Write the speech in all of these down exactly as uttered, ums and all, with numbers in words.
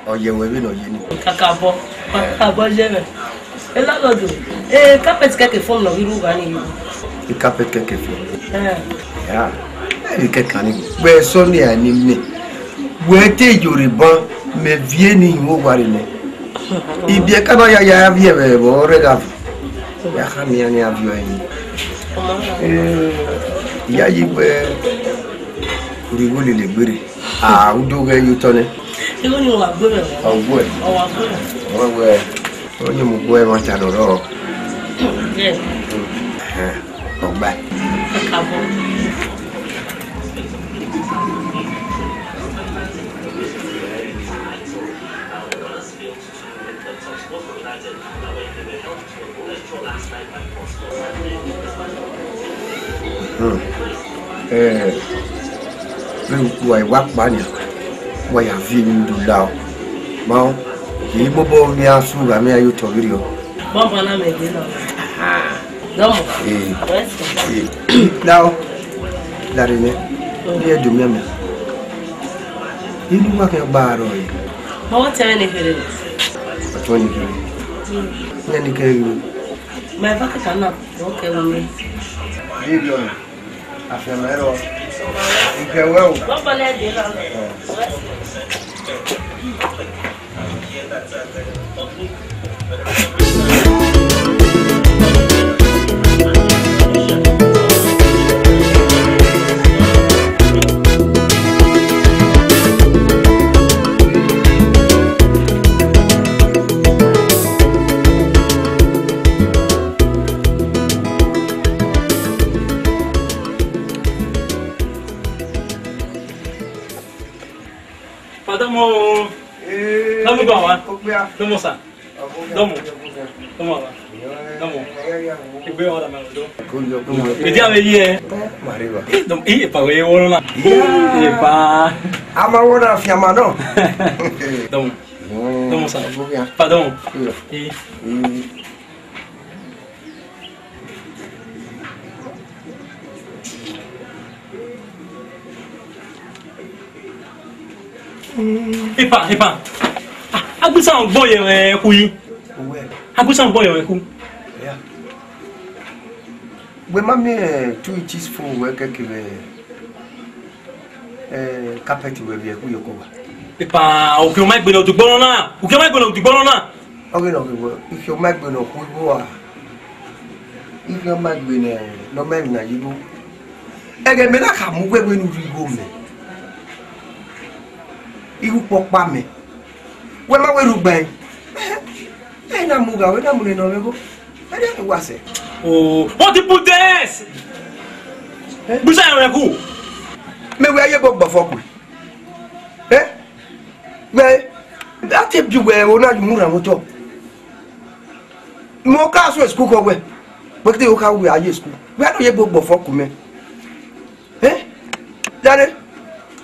Ọ ye wẹ vbene ọ ye ni. Kakabọ, kakabọ ye mwẹ. Landlord, eh, carpet kẹkẹ fo ne ọ ghi rre ugha ni yo. I carpet kẹkẹ fo. Eh. Ya, ẹ vbe kẹkan ni. Wẹ sọ ne a ni mẹ. Wẹ te yo rre ban, mẹ viẹ ne I yin owa rre nẹ. Ibiẹka na ya ya viẹ vbe ẹvbo ọrre gha vu. Ya kha miẹn ne a viọ ẹre. Eh, I ya ye wẹ, urhi wo lele gberra. Ah, u do ghẹ ye otọ nẹ. Igho ni wa gbe mwẹ. Ọ gbe. Ọ wa gbe mwẹ. Ọ wẹ, ọ ni mu gbe ẹmwata nọ rrọọ. Ẹhẹn, ọ gba. Kakabọ. Hmm. Eh, vbe wa, wa kpa nia, wa ya viọ emwi ne u do la o. Ma o, I bọbọ vbe a su gha mẹ ya ye otọ vberriọ. Bọbọ na mẹ gbe na. Dọmọ. Eh. Wẹ sẹ. Eh. La o. La rre nẹ. Iye do mianmian. Inu wa khian gba rrọọ re. Ma wa tẹ mwẹ ne kherhe. Ọtẹn ne kherhe. Iran ne kherhe. Ma eva kẹkan na, ọ kẹ vbe mwẹ. Iye do na. Afianma ẹrọ. Ikẹwẹ o. Bọbọ nẹ dee na. Padọmọ o. Eh, Dọmọ ba wa. Okpia. Dọmọ sa. Okpia. Dọmọ. Okpia. Dọmọ ba. Dọmọ. Egbe ọdọ ma do. Kọyọ, kọyọ. Media vbe ye. Mariwa. Eh, dọmọ, eh, pa we wọrọ na. Yeah. Eh, pa. A ma wọrọ afianma nọ. Dọmọ. Mm. Dọmọ sa. Okpia. Padọmọ. Kọyọ. Eh. Mm. Epa, epa. Ah, agbisa ọgbọ ye mwẹ khu yi. Owẹ. Agbisa ọgbọ ye mwẹ khu. Yeah. Wẹ ma miẹn two inches fo wẹ kẹkẹ vbe, eh, carpet wẹ vbe ẹkhu ye ọkọ wa. Epa, ukiọma egbe ne ọ dugbo nọ na. Ukiọma egbe ne ọ dugbo nọ na. Ọ ghe ne ọ ghe wẹ, ukiọma egbe ne ọ khu igho a. Ukiọma egbe ne, ne ọ ma emwi na ye igho. Ẹghẹ mẹ na khama uwẹ wẹ ne u rhie igho mẹ. Igho ukpọkpa mẹ. Wẹ ma wẹ rhugbaẹn. Ẹ na mu gha, wẹ na mu nene ọmwẹ igho. Ẹ na wa sẹ. Oh, what people this? Eh? Busa ẹrẹ ku. Mẹ wẹ ye bo gbọfọ ku. Eh? Wẹ, a te bi wẹ, o na mu rhan otọ. Mo ka so school kọ wẹ. Wẹ kete o ka wẹ a ye school. Wẹ a do ye bo gbọfọ ku mẹ. Eh? Dare,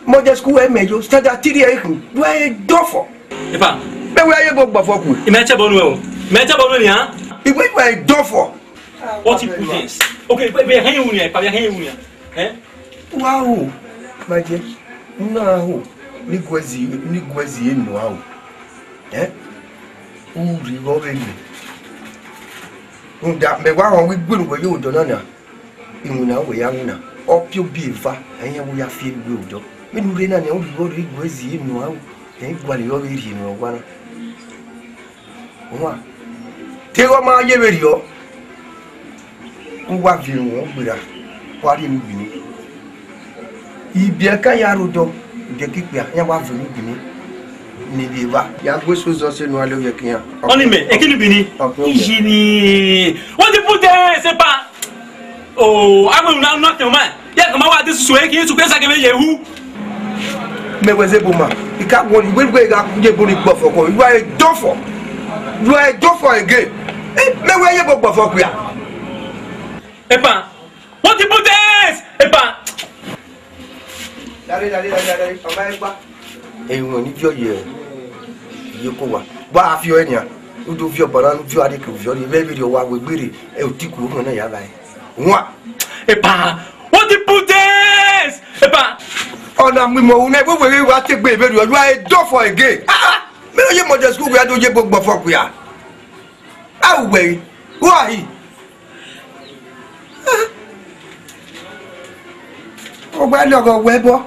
mo je school wẹ mẹ yo, standard three ẹ khin. Wẹ e dọfọ. Epa. Mẹ wẹ a ye bo gbọfọ ku. Imẹ tẹ bọ nu ẹ o. Imẹ tẹ bọ nu ẹ nian. Iwe wẹ e dọfọ. What you put this? Okay, but, but hang on here, but hang on here. Eh? Wa ho, ma jẹ, na ho, ni guẹ zi, ni guẹ zi enu a ho. Eh? U rhie igho vbe enu. Rhunmwuda, mẹ wa họn wẹ igbenu wẹ ye odọ na na. Iwinna wẹ ya winna. Ọ pio bi eva, ẹ i yan wẹ ya fi ẹre gbe odọ. Vbene u rre na nia, u rhie igho rhie guẹ zi enu a ho. Ẹ i gualọ igho vbe rhie enu ọgua na. Wan, te ọ ma ye vberriọ, u wa viọ emwi gberra, wa rhie emwi gbinni. Ibiẹka ya rre odọ, ibiẹka ikpia, iran wa viọ emwi gbinni. Ne ivbi eva ya gbe eso zọ sẹ ne uwa lele ovbi ẹki iran. Ọni mẹ, ẹki ni gbinni. Ọkẹ ovbi. Iye ni. What you put there, Sepa? Oh, a wẹ una, una tẹ ọma. Ya kama wa de susu e ki suku esa kẹmẹ ye hu. Mẹ wẹ zẹ ebo ma. I ka wọ ni wẹ wẹ gha ye ebo ni gbọfọ kọ. You are a dọfọ. You are a dọfọ again. Eh, mẹ wẹ ye ebo gbọfọ kua. Epa. What you put this? Epa. Dare, dare, dare, dare. Ọma ẹgba. Ẹmwẹ ni viọ ye, ye ko wa. Wa a viọ ẹre nian. U do viọ banana, u viọ adeke, u viọ rre, vbe vberriọ wa wẹ gberra, ẹ, otiku orhiọn na ya vba ẹre. Wan. Epa, what the put this? Epa. Ọna mu imẹ ru nẹ, wẹ wẹ wa te egbe vberriọ, you are a dọfọ again. Ah, ah. Mẹ ye modern school wẹ a do ye gbogbo fọ kua. A wẹ, who are he? Ọgbẹn lọghọ wẹ bọ.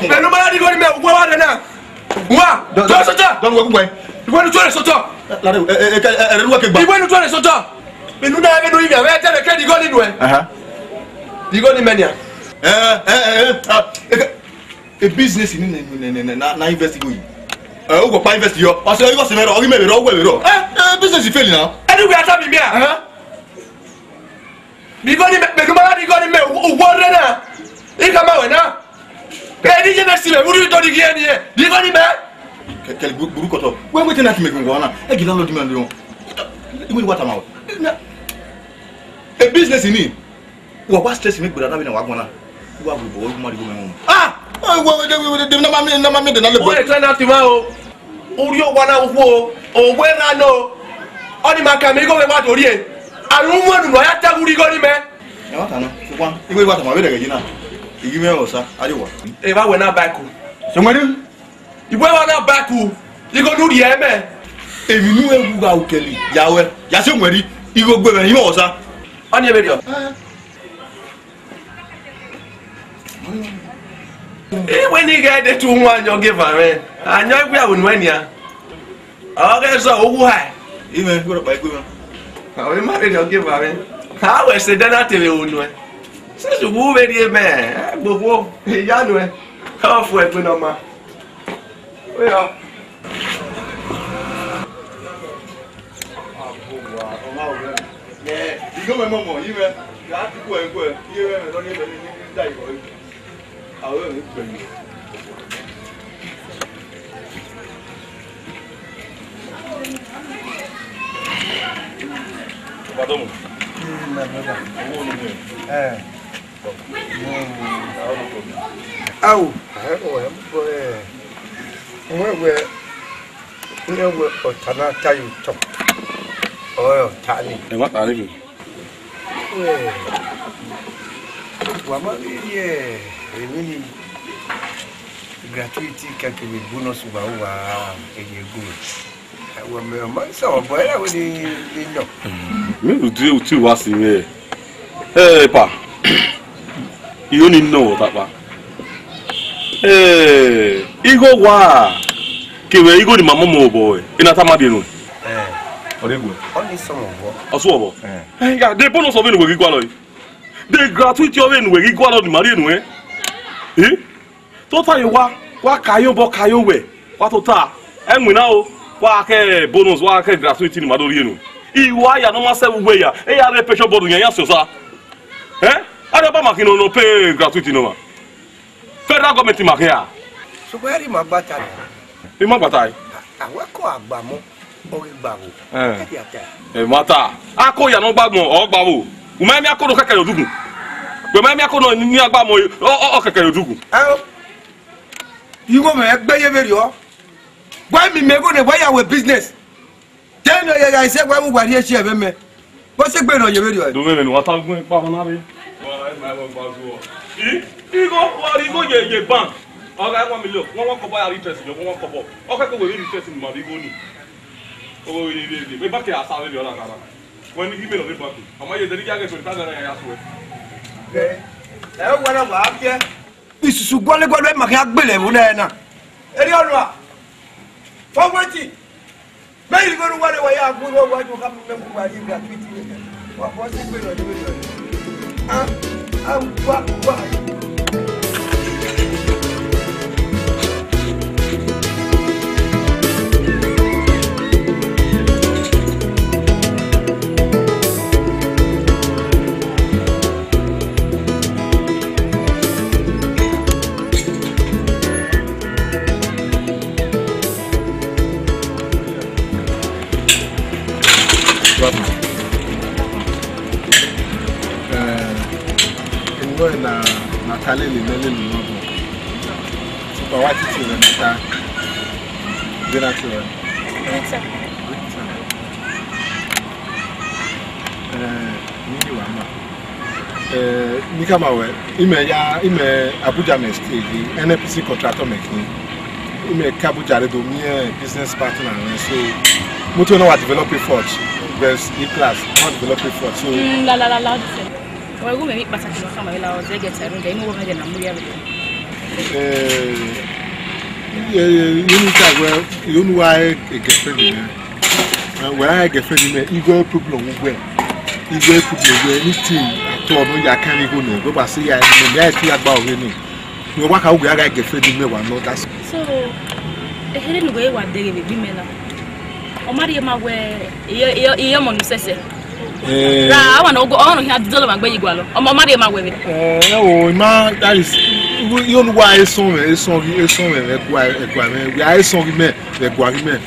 Pẹ̀lú mara ni gọ́ni mẹ, ugbó wa rẹ na. Wa, jọ sọtọ. Ìwé nu tó rẹ sọtọ. Ìwé nu tó rẹ sọtọ. Inú náà ẹgbẹ́ nu yìí, ẹ tẹ́lẹ̀ kẹ́ di gọ́ni nù ẹ. Di gọ́ni mẹ nia. E business ni na, na, na, na invest go yi. Ẹ, o gbọ pa invest yọ. Ọsẹ yọ sẹ mẹ rọ, ọghi mẹ vbe rọ, o wẹ vbe rọ. Ẹ, ẹ, business fail na. Anyway, ata mi mia. Di gọ́ni mẹ, pẹ̀lú mara di gọ́ni mẹ, ugbó rẹ na. Ika ma wẹ na. Ẹ, di yẹn na si mẹ, wúri dọ di ghi ẹni yẹn. Di gọ́ni mẹ. Kẹ, kẹ, gbu-, gburu kọtọ. Wẹ, wẹ tẹ na ki mẹ gun wa na. Ẹ gi landlord mẹ ndo. Iwe wa ta ma o. E business ni. Wa, wa stress mẹ gberra na vbene wa guan na. Wa gu bọ, wa gu ma di gu mẹ wọn. Ah! Wa, wa, wa, de, de, de, na ma mi, na ma mi de na le bọ. Wẹ tẹ na ti ma o. Urhi owa na wu o, owa erha nọ. Ọni ma ka mẹ igho vbe wa do rrie. Arunmwẹ unu ya ta urhi igho ni mẹ. Ẹ wa ta na, sokpan, igho wa ta ma vbe dẹghẹ yi na. Igi mẹ Osa, a ye wa. Evba wẹ na ba ẹko. Sẹ wẹ ni? Iwẹ wa na ba ẹko, igho ne u rhie mẹ. Emwi ne u wu gha ukẹli, ya wẹ, ya sẹ wẹ ni, igho gbe mwẹ, imẹ Osa. Ọni vberriọ. Iwẹ ni ghẹ de tu wọn ayọn gie va mwẹ. Ayọn iwia vbe nuẹ nian. Ọ ghẹ zọ, u wu hae. Imẹ, ighoro kpa egbe mwẹ. Avbe ma vbe rhie ọghe evba mwẹ. A wẹ sẹ dẹ na te vbe ru nuẹ. Since u vbe rhie mẹ, ẹgbokhuo, I ya nuẹ. Ọ fu ẹgbe ne ọ ma. Oya. Igho mwẹ mọmọ, yi mwẹ. Ya ti kuẹ kuẹ, iye mwẹ, mwẹ, nọ ni, nọ ni, ni, ni, da igho. Ao, ẹ, wẹ, wẹ, wẹ, wẹ, ọta na ta ye otọ, ọ, ọta ni. Ẹ ma ta ni. Wẹ, wa ma vbe rhie emwi ni gratuity kẹkẹ vbe bonus wa, wa eye gu. Wa mẹ, ọ ma sẹ ọbọ ẹre wẹ ni, ni nọ. Mẹ uti, uti wa si mwẹ. Ẹ, pa. Igho ni nọ vbe ọta kpa. Ẹ, igho wa kevbe igho ni ma mọmọ obọ ẹre. Ena ta ma die nuẹ. Ẹ. Ọ rre gu. Ọ ni sẹ ọbọ. Ọ sẹ ọbọ. Ẹ. Ẹ, ya, de bonus ọ vbene uwẹ ghi gualọ yi. De gratuity ọ vbene uwẹ ghi gualọ ni ma rhie nuẹ. Eh? Tota ye wa, wa ka ye obọ ka ye owẹ, wa tota. Ẹ winna o, wa khẹ bonus, wa khẹ gratuity ni ma do rhie nuẹ. I wa ya ne ọ ma sẹ vbe uwẹ ya, e ya rre pension board yan, yan si Osa. Eh? Arhọba ma khin ne ọ pay gratuity nọ ma. Federal government ma khin a. Sokpan ẹre ima gba ta nẹ. I ma gba ta ẹe. A, a wa kọ agbamọ, ọ ghi gba vbo? Ẹ. Ẹ dia ta. Ẹ ma ta. Ako ya ne ọ gba agbọn, ọ gba vbo? U ma miẹn ako ne ọ kẹkẹ ye odughu. Wẹ ma miẹn ako ne ọ ni agbamọ, ọ, ọ, ọ kẹkẹ ye odughu. Ẹ o. Igho mwẹ gbe ye vberriọ. Wa mi mẹ igho nẹ, wa ya wẹ business. Te ne ọ ya ya sẹ wa mu wa rhie si ẹvbe mẹ. Bọ sẹ egbe ne ọ ye vberriọ ẹre. Do mwẹ vbene wa ta gun ẹkpa ọmọ na rre. I, igho, wa rhie igho ye, ye bank. Ọ gha one million, one, one kọbọ ya rhie interest, one, one kọbọ. Ọ kẹkẹ wẹ rhie interest ni ma rhie igho ni. O, i, i, i, i, bank ya sa vberriọ na, na, na. Wẹ ni ghi mẹ nọ vbe bank. Ọ ma ye de ni ya ghe twenty thousand naira ya suẹ. Ẹ, ẹ, wa na wa fiẹ. Isusu gualọgualọ ima khian gbele ẹvbo nẹ na. Erriọ nua. For wetin? Mẹ ghi ghe ne uwa rre, wa ya gu igho, wa ju khama mẹ gu uwa rhie gratuity nẹ. Wa fọ sẹ egbe nọ, egbe nọ. Ah, ah, wa, wa. Boy na, na ta lele ne lele ne ọdọ. Super white ti rẹ na ta. Gena ti rẹ. Rita. Rita. Eh, ni wa ma. Eh, ni ka ma wẹ, imẹ ya, imẹ Abuja mẹ stay, N N P C contractor mẹ khin. Imẹ ke Abuja rre do miẹn business partner mẹ, so, motor na wa develop effort, best E class, wa develop effort, so. Mm, la, la, la, la, this way. Ọ gu mẹ vbe kpataki nọ khama vbe la ọ zẹ gẹta ẹre, inu wọ mẹ ghe na mu ya vbe. Eh, eh, eh, unu ta wẹ, unu wa e girlfriend mẹ. Eh, wẹ a e girlfriend mẹ, igho problem wẹ. Igho problem wẹ, anything at all, nọ ya kan igho nẹ, wẹ wa sẹ ya, mẹ ya ti ya gba ọghe nẹ. Wẹ wa ka wẹ a gha girlfriend mẹ wa nọ, that's. So, ehe ne wẹ wa deghe vbe egbe mẹ na. Ọ ma rhie ma wẹ, iye, iye, iye ọmọ ne u sẹsẹ. Eh. Ra, awa na, ọmọ ne u khian dọlọ ma gbe yi gualọ. Ọmọ, ọ ma rhie ma wẹ vbe. Eh, o, ima, that is, you know why eso mẹ, eso ghi, eso mẹ, ẹgua, ẹgua mẹ, wẹ a eso ghi mẹ, ẹgua ghi mẹ.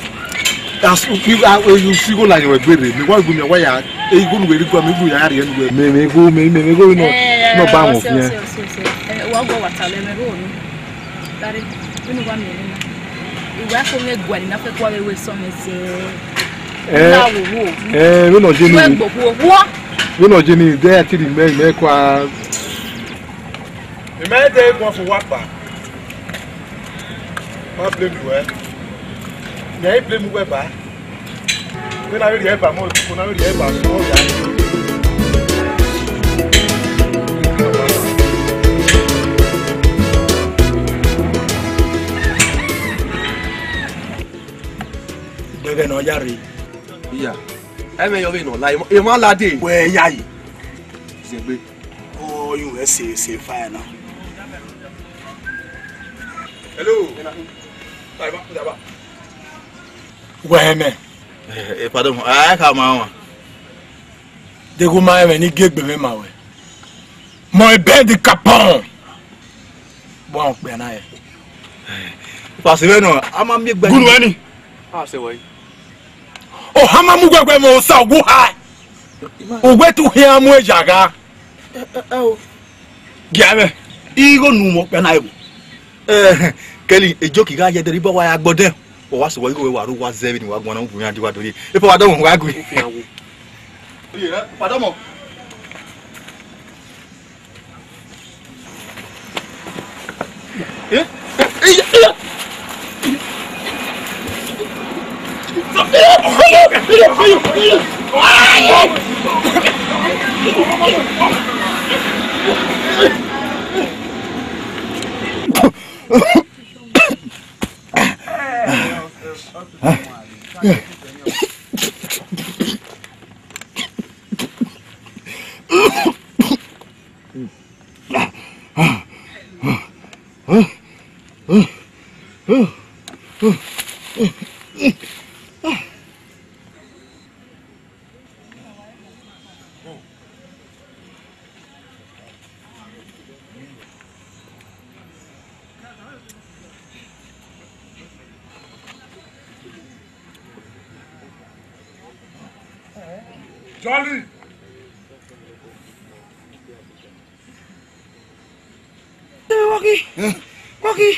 That's, you, you, you see go like your gbere, me wa gu mi wa ya, e go nu wẹ ri gua, me gu ya ri enu wẹ. Me, me go, me, me, me go, no, eh, no, ba mo ọsẹ, ọsẹ, ọsẹ, ọsẹ. Eh, wa go wa ta lẹ, me go nu. Tare, unu wa miẹn na. Iwa ko mwẹ guan na fẹ kua vbe wẹ sọ mẹ sẹ. Eh, na wo wo. Eh, vbene ọ je ni. Wẹ gbo wo wo. Vbene ọ je ni, de ẹ ti rhie mẹ, mẹ kua. Imẹ de guan fo wa kpa. Ma blame wẹ. Mẹ i blame wẹ ba. Vbene a vbe rhie ẹba mọ, iko na vbe rhie ẹba mọ ya. Gbẹghẹ ne ọ ya rre. Iya. Ẹmwẹ yọ vbe nọ la, emwa lade. Wẹ ya yi. Zẹgbe. Ọ yu ẹ se, se fire na. Hello. Bye, bye, bye. Wẹ hẹ mẹ. Eh, eh, pardon, a kha ma wan. Deghẹ u ma rẹn mwẹ ne I gie egbe mwẹ ma ruẹ. Mọ ebẹn di kapọn. Bọ okpia na rẹ. Pase vbe nọ, a ma miẹn egbe. Gunu ẹni. A sẹ wẹ. Ohan ma mu wẹwẹ mẹ osa ogu ha. Uwẹ tu hian mu eya gha. Ẹ, ẹ, ẹ o. Gia mwẹ. Igho nu mọ okpia na rẹ. Eh, Kelly, ejoki gha ye dẹrẹ iba wa ya gbọdẹ. Ọ wa sẹ uwa igho wa ru wa zẹ vbene wa guan na, u gu iran di wa do ye. Epa wa dọmọ wa gu. Oye, eh, pa dọmọ. Eh? Eh, eh, eh. Jolly. Eh, Wọki, Wọki,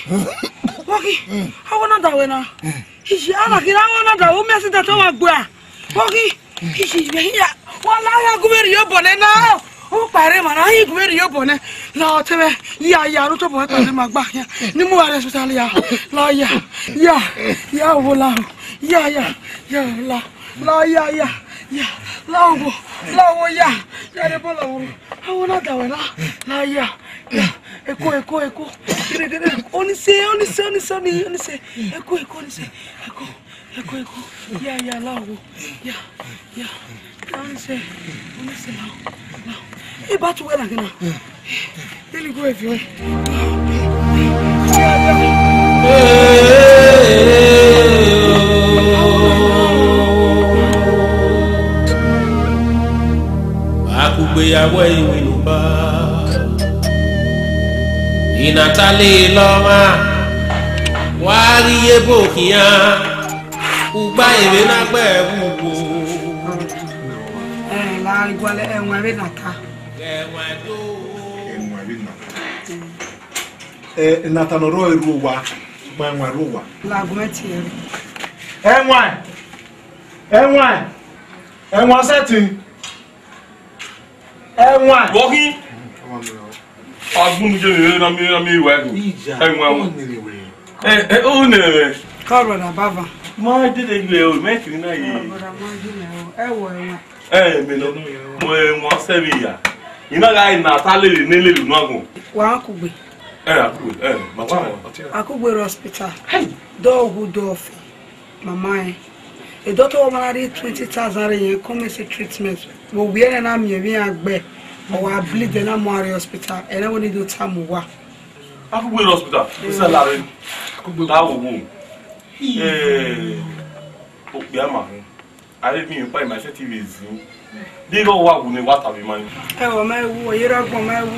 Wọki, awọ na da wẹ na. Iye, a na khin na, awọ na da wẹ, u miẹn accident ọ wa gbe a. Wọki, iye, iye, iye, wa la ya gu mwẹ rhie obọ nẹ na. U kpa rre emwa na, a i gu mwẹ rhie obọ nẹ. La ọtẹn mwẹ, ya, ya, ru tobọ ẹta ne ima gba khian. Ne I mu uwa rre hospital ya. La ya, ya, ya, wo la o. Ya, ya, ya, la. La ya, ya, ya. La owo, la owo ya. Ya rre bọ la owo. Awọ na da wẹ la. La ya, ya. Eko, eko, eko. Gẹdẹgẹdẹ. Oni se, oni se, oni se, oni, oni se. Eko, eko, oni se. Eko, eko, eko. Ya, ya, la owo. Ya, ya. Oni se, oni se la owo. La owo. E ba tu wẹ na gina. Deli go eviẹn. Akugbe ya wẹ iwinna uba. I na ta lele ọmwa, wa ghi ye ebo khian, ugba emwi na gbe ẹvbo uwo. Ẹ, la igualẹ ẹwaẹn vbe na ta. Ẹwaẹn do. Ẹwaẹn vbe Ẹ, Nathan ọrọ ẹrhuowa, ma ẹwaẹn ẹrhuowa. Lagumẹtiẹ. Ẹwaẹn, ẹwaẹn, ẹwaẹn sẹtin. Ẹwaẹn. Vbọ khin? Agbunu je ne na mi, na mi wa gu. Ẹwaẹn. Ẹ, ẹ, o ne. Kọrọ na baba. Ma dede gbe o, me kiri na ye. Brother, ma dede o. Ẹ wọ ẹwaẹn. Ẹ, me nọ. Mo ẹwaẹn sẹ vbe ya. I na gha na ta lele ne lele unu agbọn. Wa kugbe. Ẹ, a kugbe, ẹ, ma wa. A kugbe rre hospital. Hey. Dọ wu dọ ọfe. Mama ẹ, e doctor wa ma na rhie twenty thousand rre yẹn come see treatment. Vbe ovbi ẹre na miẹn emwi iran gbe, ọ wa bleed, ẹ na mu rre hospital, ẹ na wẹ ne I do tama uwa. A kugbe rre hospital, esa la rre. A kugbe. La wo wo. Eh, okpia ma hẹn. A vbe miẹn ọkpa ima sẹtin vbe zin. Deghẹ ọ wa wu ne wa tama ima ni. Ẹ, ọ ma wu, ọ ye rre agbọn, ọ ma wu.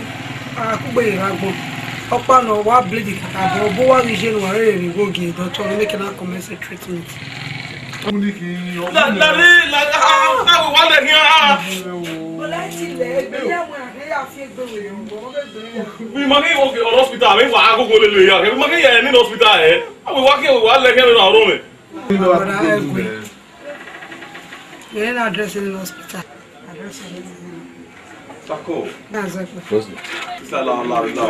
A kugbe ye rre agbọn. Ọkpa nọ wa bleed kaka, but obọ uwa ghi ye ne uwa rherhe rhie igho gie doctor ne make na commence treatment. La, la, la, ah, ah, ah, wa lẹ khian, ah. Bọla ti lẹ egbe ya wa ne ya fi egbe wẹ, ọmọ ghe egbe ya. Mi ma ghi wo ke hospital, mi wa agogo lele ya. Mi ma ghi ya ni hospital, eh. A wa ke wa lẹ khian na ọrọ mẹ. Brother, ẹ gbe. Yẹrẹ na address in hospital. Address in hospital. Tako. That's okay. Isa la, la, la, la, la.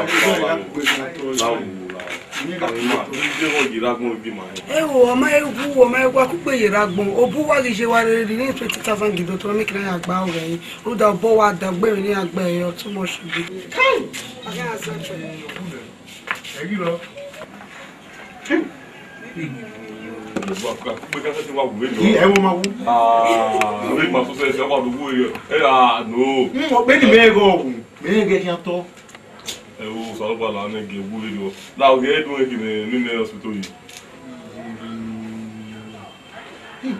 Ẹ wo, ọ ma wu, ọ ma wu, a kugbe ye rre agbọn. Obọ uwa ghi ye wa rherhe rhie twenty thousand gie doctor ne make na ya gba ọghẹ ẹre. Rhunmwuda obọ uwa da gbe emwi ne iran gbe ẹre, ọ too much be. Kai! Ẹ ghi rọ. Ẹ wo ma wu. Ah, ẹ wo ma wu. Ẹ, ah, no. Mm, ọ kpe ni mẹ ghẹ wu, mẹ ghẹ khian tọ. Ẹ wo, Osanobua la nẹ gie wu rre yọ. La ogie ẹdun ẹki ne, ne, ne hospital yi. Hmm.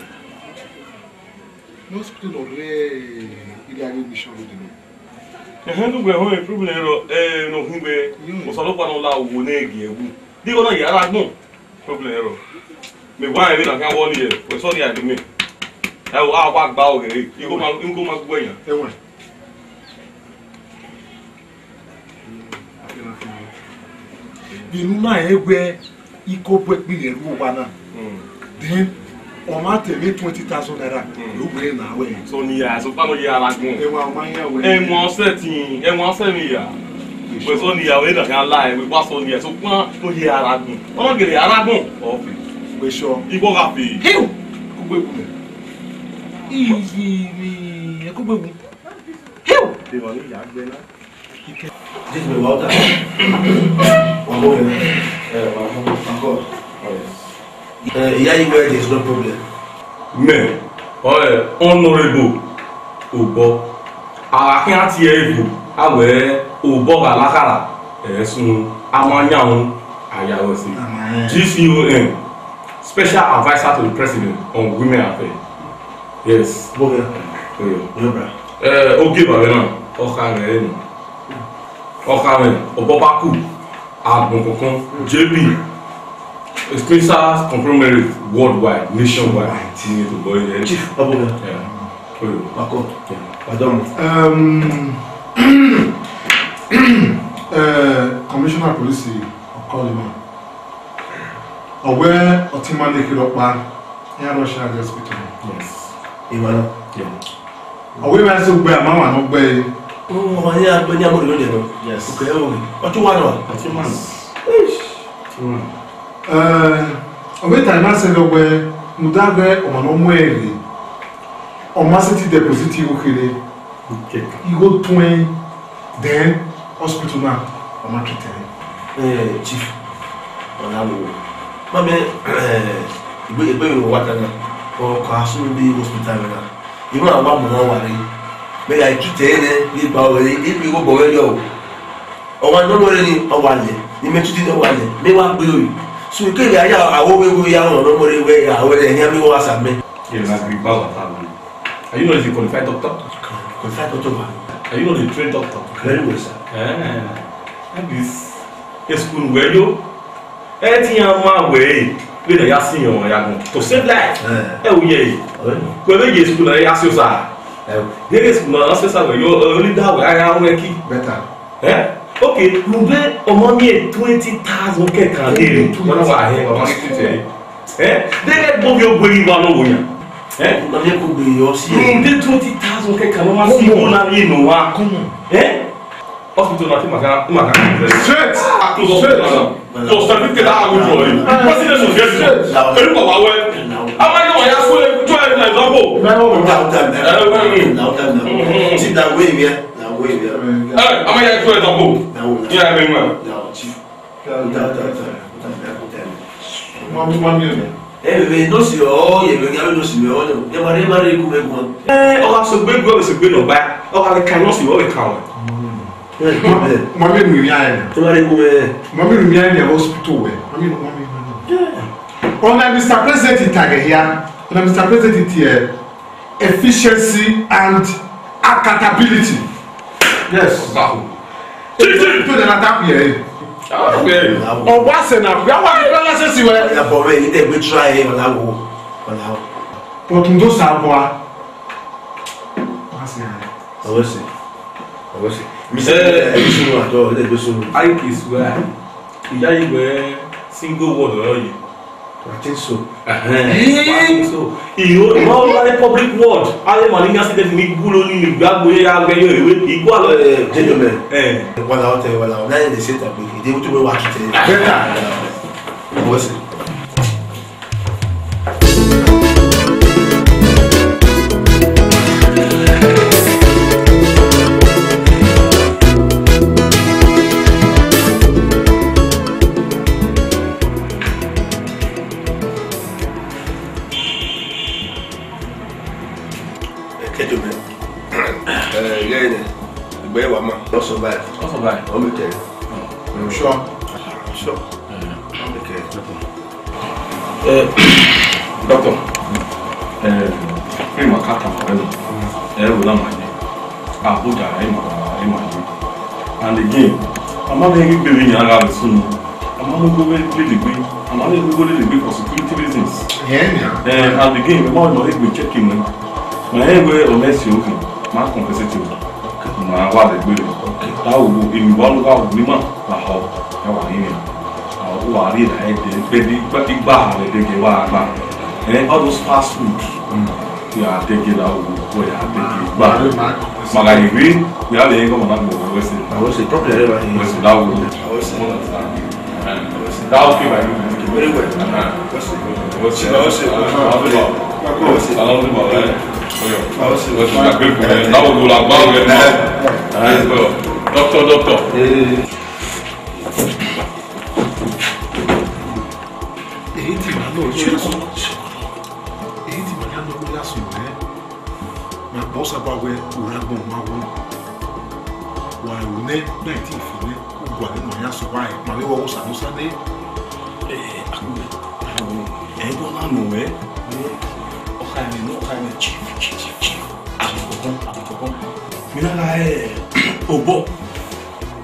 Ne hospital nọ rre irian mission road nọ. Ẹhẹn, ne uwẹ họn problem rọ, ẹ, ne ọ hin wẹ, Osanobua nọ la wo ne gie wu. Di igho na ya rre agbọn. Problem ẹrọ. Mẹ wa ẹre na khian wọ ni ẹ, wẹ sọ ni a de mẹ. Ẹ o, a wa gba ọghẹ re. Igho ma, igho ma gu ẹyan. Ẹwẹn. Vbe unu na ẹ wẹ iko bu ẹkpi rẹ ru owa na. Hmm. Then, ọ ma te vbe twenty thousand naira, Hmm. ló gbé na wẹ. So ni ya, so pa no ye ara gun. Ẹwẹn, ọ ma yan wẹ. Ẹwẹn ọsẹ tin, ẹwẹn ọsẹ ni ya. Wẹ sọ ni ya, wẹ da khian la, wẹ wa sọ ni ya, so pa no ye ara gun. Ọ gele ara gun. Ọ fi. Wẹ sọ. Igbo gha fi. Hiu! Kugbe gun. Iyi mi, kugbe gun. Hiu! Te wa ni ya gbe na. This is my water. One more. Eh, one more. Uncle. Oh, yes. Eh, yeah, you wear this, no problem. Me, oh, eh, honorable Obo. Ara khian tie ebo, a wẹ Obo gha la khara, ẹ sun, a ma yan un, a ya wẹ si. Amen. G C O M, Special Advisor to the President on Women Affairs. Yes. Obo gha. Oyo. Oyo, bra. Eh, oge ba vbe na, ọ kha rẹ enu. Ọ kha rẹ, Obo ba ku, agbọn kọkan, J B, Spencer Conglomerate Worldwide, Nationwide. Ni to boy there. Chief, Obo gha. Yeah. Oyo. Bako. Yeah. Pardon. Um, uh, Commissioner Police, Okolima. Ọ wẹ ọtẹn ima ne kherhe ọkpa, iran rush iran rre hospital. Yes. Ima nọ. Yeah. Ọ wẹ ima sẹ ugbẹ, a ma wan ne ọ gbe ẹre. Ọmwa ne iran gbe ne iran mu rre odẹ nọ. Yes. Okay, ẹ wo. Ọtẹn uwa nọ. Ọtẹn ima nọ. Eish. Ọtẹn ima nọ. Eh, ọ vbe ta ima sẹ nọ wẹ, rhunmwuda wẹ ọmwa ne ọ mu ẹre rre, ọ ma sẹtin deposit igho kherhe. Okay. Igho tuẹn, then hospital na, ọ ma treat ẹre. Eh, Chief, ọ na wo. Ma mẹ, eh, egbe, egbe vbe wa ta na, ọ ka sunu vbe hospital na. Ima wa mu na wa rre. Mẹ gha treat ẹre nẹ, vbe gba ọghẹ re, e vbe igho bọ ọghẹ yọ o. Ọmwa ne ọ mu ẹre ni, ọ wa lẹ. Ne imẹ treat nẹ, ọ wa lẹ. Mẹ wa gbe ro. So, ke vbe a ya, a wo vbe igho ya, ọ ne ọ mu ẹre wẹ, a wẹ rẹ, ẹhian mi wa sa mẹ. Yes, I agree, power, power. Are you not a qualified doctor? Qualified doctor, ma. Are you not a trained doctor? Very well, sir. Eh, that is a school where you, anything you man way, we na ya sin your ya go to save life. Eh. Eh, oh, yeah. Oh, yeah. We make a school na ya so, sir. Eh. They get school na so, sir, where you only that way, I am working. Better. Eh? Okay, rhunmwuda ọ ma miẹn twenty thousand kẹkan de rre. Wẹ na wa hẹ, wa ma ghi titẹ. Eh? De ghẹ gbe ovbi ogbe ghi wa ne ọ wo yan. Eh? Ma miẹn kugbe yọ si. Rhunmwuda twenty thousand kẹkan ne ọ ma si, ọ na rhie ne uwa. Come on. Eh? Hospital na ti ma ka, ma ka. Straight. A close hospital na. Straight. So certificate a withdraw yi. Person dey suggest. Straight. Elu baba wẹ. A ma yọ wa ya school, try an example. Now time, now time, now time. See that way here, that way here. Eh, a ma ya try example. Now, yeah, I mean, man. Now, chief. Now, now, now, now, now, now, now. Mami, mami, mami. Eh, we no si o, ye we ga we no si we o. Ye mari, mari ku me gun. Eh, ọ gha sẹ egbe gu, ọ sẹ egbe ne ọ ba. Ọ gha vbe ka nọsi, ọ vbe ka wẹ. Mami nu ya ẹre. Te ma re gu wẹ. Mami nu ya ẹre hospital wẹ. Mami nu, mami, mami. Yeah. Ọna Mister President tag here. Ọna Mister President tie efficiency and accountability. Yes. Bravo. Titi. To the na tap here. Okay. Ọ wa sẹ na, ya wa ni bala sẹ si wẹ. Ya bọ wẹ, ite gbe try e, ọna wo. Ọna wo. But ndo sa bọ a. Wa sẹ na. Ọwọ sẹ. Ọwọ sẹ. Mi sẹ, eh, ẹ bi sunu atọ, ẹ bi sunu. I kiss wẹ. Iya yi wẹ single word ọrọ yi. I think so. Ẹhẹn. Eh? I think so. Iyo, ma ọ ma public word. Ale ma ni accident ni gulo ni ni gbagbo ye ya gbe yo ewe. Igualọ. Eh, gentlemen. Eh. Wala hotel, wala. Na ye se ta pe. Ide utu we wa kite. Better. What's it? Ẹkẹdọmẹ. Eh, yeah, yeah. Egbe wa ma. Ọ survive. Ọ survive. Ọ make it. Mm. Sure. Sure. Mm. Ọ make it. Eh, doctor, eh, ẹ ma ka tama wẹ nọ. Ẹ wo na ma ye. Abuja, ẹ ma, ẹ ma ye. And again, a ma vbe ghi gbe vbe yan gha vbe sunu. A ma mu igho vbe lele egbe. A ma mu igho lele egbe for security reasons. Yeah, yeah. Eh, and again, ẹ ma nọ egbe check him. Ma ẹ wẹ honest you, ma compensate you. Ma wa vbe gbe. Ta wo, emi wa lu gha wo ni ma, ma họ, ẹ wa rinmwian. Ọ wa rhie na ẹdẹ, ikpẹdẹ, ikpa, ikpa ha vbe dege wa gba. Eh, all those fast food. Mm. Ya dege na wo, wo ya dege gba. Ma gha ye vbe, ya vbe gọmọ na gbọ wẹ sẹ. Wẹ sẹ, problem rẹ ba. Wẹ sẹ, that wo. Wẹ sẹ. That okay by you? Very well. Uh-huh. Wẹ sẹ. Wẹ sẹ. Wẹ sẹ. Wẹ sẹ. That wo la gba wẹ. Uh-huh. Doctor, doctor. Eh. Ehe ti ma nọ, ehe ti ma ya nọ ya sunu, eh. Ma kpọ Osanobua wẹ, u ra agbọn ma wu. Wa ru nẹ, na i te fi nẹ, u gualọ nọ ya sunu, wa ma vbe wẹ Osa, Osa nẹ. Eh, akugbe, awo, ẹ i do na nọ wẹ, wẹ, ọ kha ẹmwẹ nọ, ọ kha ẹmwẹ, chief, chief, chief, chief. Agbọn kọkọ, agbọn kọkọ. Mi na gha, eh, obọ.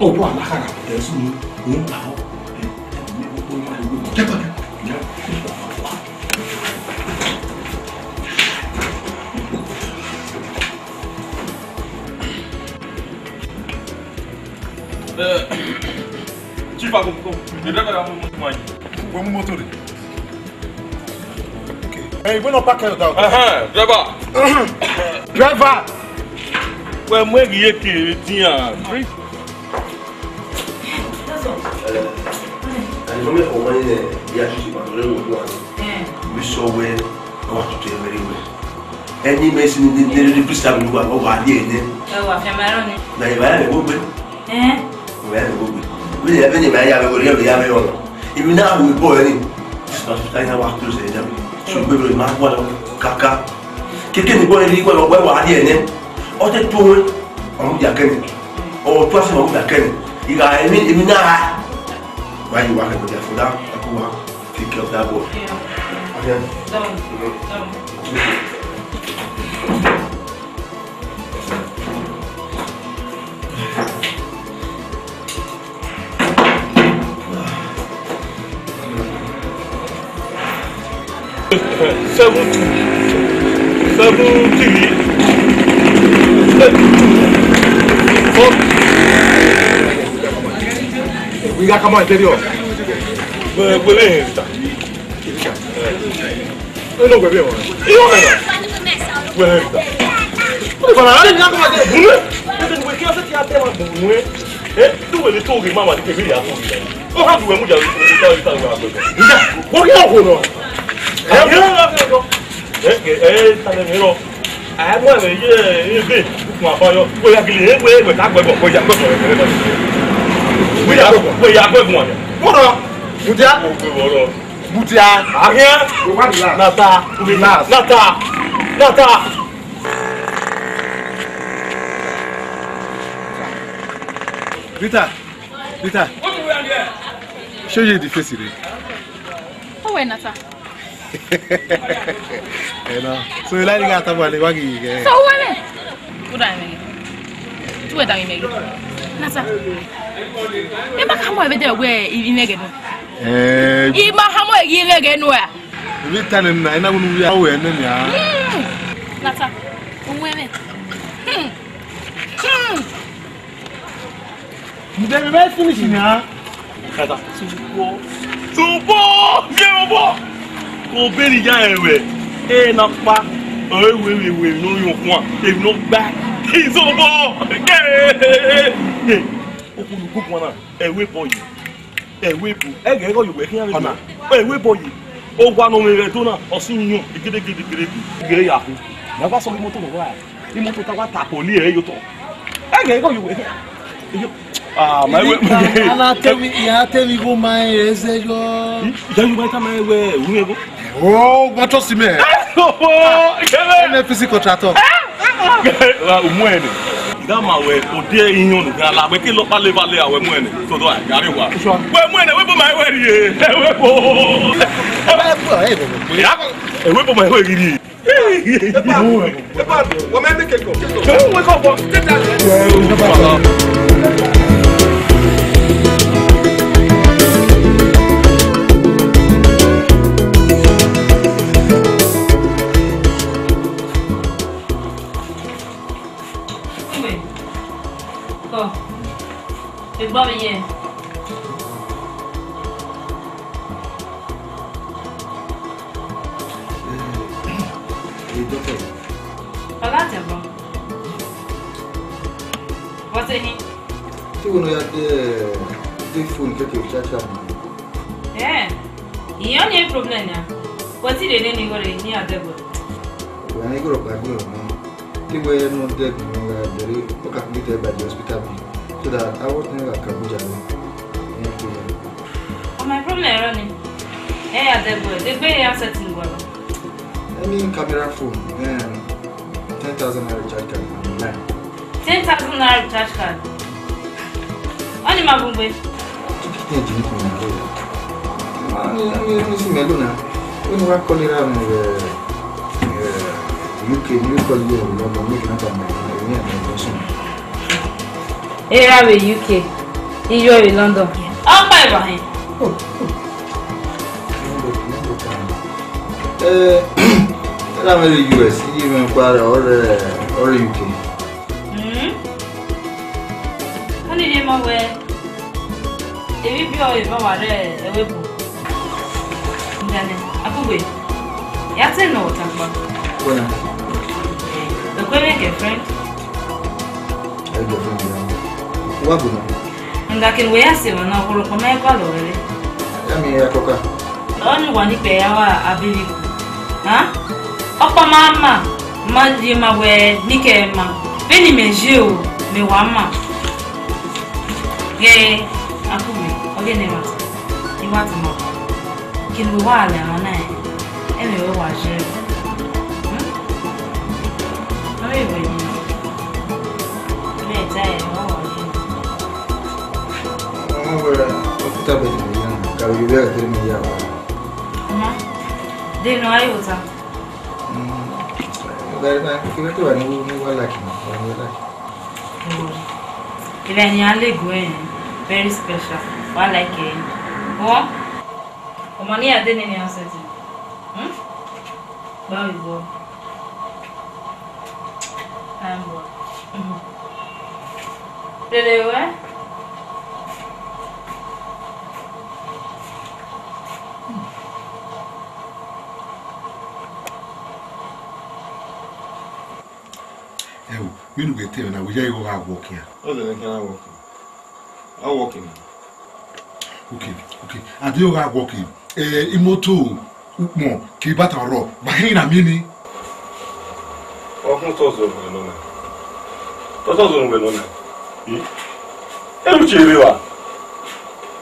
Obọ a na kha gha vbe ẹre sunu, rhunmwuda ọ. Eh, Chief Agogo, the driver ya mu moto ma yi. Wẹ mu moto rre. Okay. Hey, we no park your doubt. Uh-huh, driver. Driver. Wẹ mu eghi ye ke dian. Ẹni mọ mẹ ọmọ yẹn ya tutu ma lórí òkú wa. Mi sọ wẹ, ọ wa tutu ẹ very well. Ẹni mẹ sin ni ni ni please have you wa, ọ wa di ẹ nẹ. Ẹ wa fi ma rọ ni. Na ìwà yà mẹ gbogbo. Ẹ. Ìwà yà mẹ gbogbo. Bí ẹ bẹ ni ìwà yà mẹ gbogbo, ẹ bẹ yà mẹ ọ̀nà. Èmi náà wò bọ̀ ẹ ni. This hospital yà wà close ẹ dà. So gbẹgbẹ ma wà lọ kàkà. Kékeré ni bọ́ ẹ ni wà lọ wà di ẹ nẹ. Ọ tẹ tó wẹ. Ọmọ ìyá kẹ́ni. Ọ tó àṣẹ ọmọ ìyá kẹ́ni. Ìgbà èmi, èmi náà. Why you work with your father? I go work. Take care of that boy. Yeah. Okay. Done. Mm-hmm. Done. Seven two. Seven three. Eight two. Four. Ighẹ a ka ma interior. Wẹ, wẹ vbe rẹn ta. Eno wẹ vbe rẹn. Iyo mẹ na. Wẹ rẹn ta. Wẹ fana, a lè ní a ka ma de. Bunu. Ẹ, wẹ kí a sẹ ti a tẹ ma bunu. Ẹ, do wẹ le to ghe ma ma de ke vbe ya to ghe. Ọ ha du wẹ mu ja, ta, ta, ta, ta. Nja, wẹ kí a ho nọ. Ẹ, ẹ, ẹ, ta lẹ mi rọ. A mu ẹmwẹ ye ebe ukun abayọ, wẹ ya gele, wẹ, wẹ ka gbẹbọ, wẹ ya gbẹbọ, wẹ ya gbẹbọ. Wẹ ya gbẹbọ, wẹ ya gbẹbọ. Bọrọ, mudia. Ogbe bọrọ. Mudia. Ahian. Wẹ wa relax. Nata. Relax. Nata. Nata. Rita, Rita. Show you the face, Rita. Oh, wait, Nata. Ẹ nọ. So, you like the guy, Tabuale, wa ghi ghe. So, who am I? Who am I? Tu wẹ da mi mẹ ghe. Nata. I ma khama ẹvbo ẹdẹ wẹ I, I mwẹ ghe nuẹ. Eh. I ma khama ẹvbo ẹdẹ wẹ I mwẹ ghe nuẹ. Emwi ta nẹ na, I na wunu wia wẹ nẹ nia. Hmm. Nata. Uwẹ mwẹ. Hmm. Hmm. Mẹ vbe finish na. Kata, sụpọ, sụpọ, miẹn obọ. Obọ ne I ya rẹn ruẹ, ena ọkpa, ọ re wẹ, wẹ, wẹ, ne ọ rhiọn khuan, emwi ne ọ gba, sụpọ. Okhuo ne u gu guan na, ẹ i wẹ bọ yi, ẹ i wẹ bu, ẹghẹ i ghe ọ ye uwẹ khian vbe ọna, ẹ i wẹ bọ yi. Owa ne ọ mwẹ vbe Ẹdo na, ọ sẹ iyọn, egedegede, egedegede. Ghe ya khu, ne a gha sẹ ọghe imoto ne ọ wa. Imoto ta wa ta poli ẹre ye otọ. Ẹghẹ i ghe ọ ye uwẹ. Ah, ma wẹ. A na te emwi, I na te emwi igho ma rẹn ẹzẹ yọ. Ya ye uwẹ tama wẹ u mwẹ igho. Oh, but trust me. N F C contractor. Wa, u mu ẹn nẹ. I gha ma wẹ, odẹ iyọn ne u gha la, wẹ ke lọkpa leva le a wẹ mu ẹn nẹ. So do I, gari wa. Wẹ mu ẹn nẹ, wẹ bo ma wẹ rrie. Wẹ bo. Ẹ bo, ẹ bo. Ya, ẹ wẹ bo ma wẹ rrie. Epa, epa, wẹ ma make it go. Wake up, boy. Take that. Come. Egbe vbe ye? Eh, doctor. Ọ gha tẹ bọ. What's it? Te wẹ ne ọ ya de, de phone kẹkẹ recharge card. Eh, I ọnii problem na. Wẹ ti rhie nene igho rre, ne a dẹ bọ. Wẹ ne igho rhọkpa, igho rhọkpa. Te wẹ ne ọ dẹ gun mwẹ gha dẹre, ọ ka complete by the hospital bill, so that a wẹ ọtẹn gha ka Abuja nẹ. Ẹn, problem. Ọ, my problem ẹre ọnii. Ẹ ya dẹ gbe, de gbe ya setting gualọ. Any camera phone, then ten thousand naira recharge card online. Ten thousand naira recharge card. Ọnii ma bun gbe. Ten jini kun na lo. Ami, ami, ami si mẹ lo na. Wẹ ne wa call ira mẹ vbe, eh, U K, ne I call ye vbe London, make na ta mẹ, ne I na ta mẹ. Era vbe U K, iyọ vbe London. Ọkpa eva hẹn. Eh, era mẹ rre U S, iye mwẹ kpa rre, ọ rre, ọ rre U K. Hmm. Ọnii rhie ma wẹ, emwi biẹ ọre eva wa rre ẹvbo ebo. Ndane, Akugbe, ya te nọ ọta kpa. Wẹ na? Ẹkue mwẹ girlfriend. Ẹ girlfriend ya. Wa bu na. Nga kene wẹ ya sẹ emwa na, ọkhọrokpa ma i gualọ rẹre. Ya miẹn ya kọka. Ọnii wa ni kpẹ ya wa abiri. Ha? Ọkpa ma ma, ma rhie ma wẹ ne I kẹ ma. Vbene imẹ ye o, mẹ wa ma. Ghẹ, Akugbe, ọ ghe ne ẹmwata, I wa tama. Kene uwa wa lẹ emwa na, ẹmwẹ ruẹ wa ye. Hmm? Ọ vbe wẹ ni. Mẹ ta ẹre, ọ wa ye. Ọmọ wẹ, hospital bed ni ya, ka vbe ye vbe ẹghẹ ne I ya wa. Ọma, de nọ a ye vbe ota? Mm, very nice. Kevbe ke wa ni, ni wa like ni, wa ni like. Oh. Kevbe ni a le go en, very special. Wa like e. Oh. Ọmọ ni a de nene a setting. Hmm? Ba we go. Thank God. Mhm. Rere wẹ? Wẹ te na, wẹ ya igho gha work ya. Ọ zẹ ne khian na work. A work na. Okay, okay. A de gha work. Eh, imoto, ukpọn, ke bata rọ, ba he na mi ni. Ọkpọn tọ zọ nọ na. Tọ tọ zọ nọ na. Hmm? Ẹ lu che rre wa.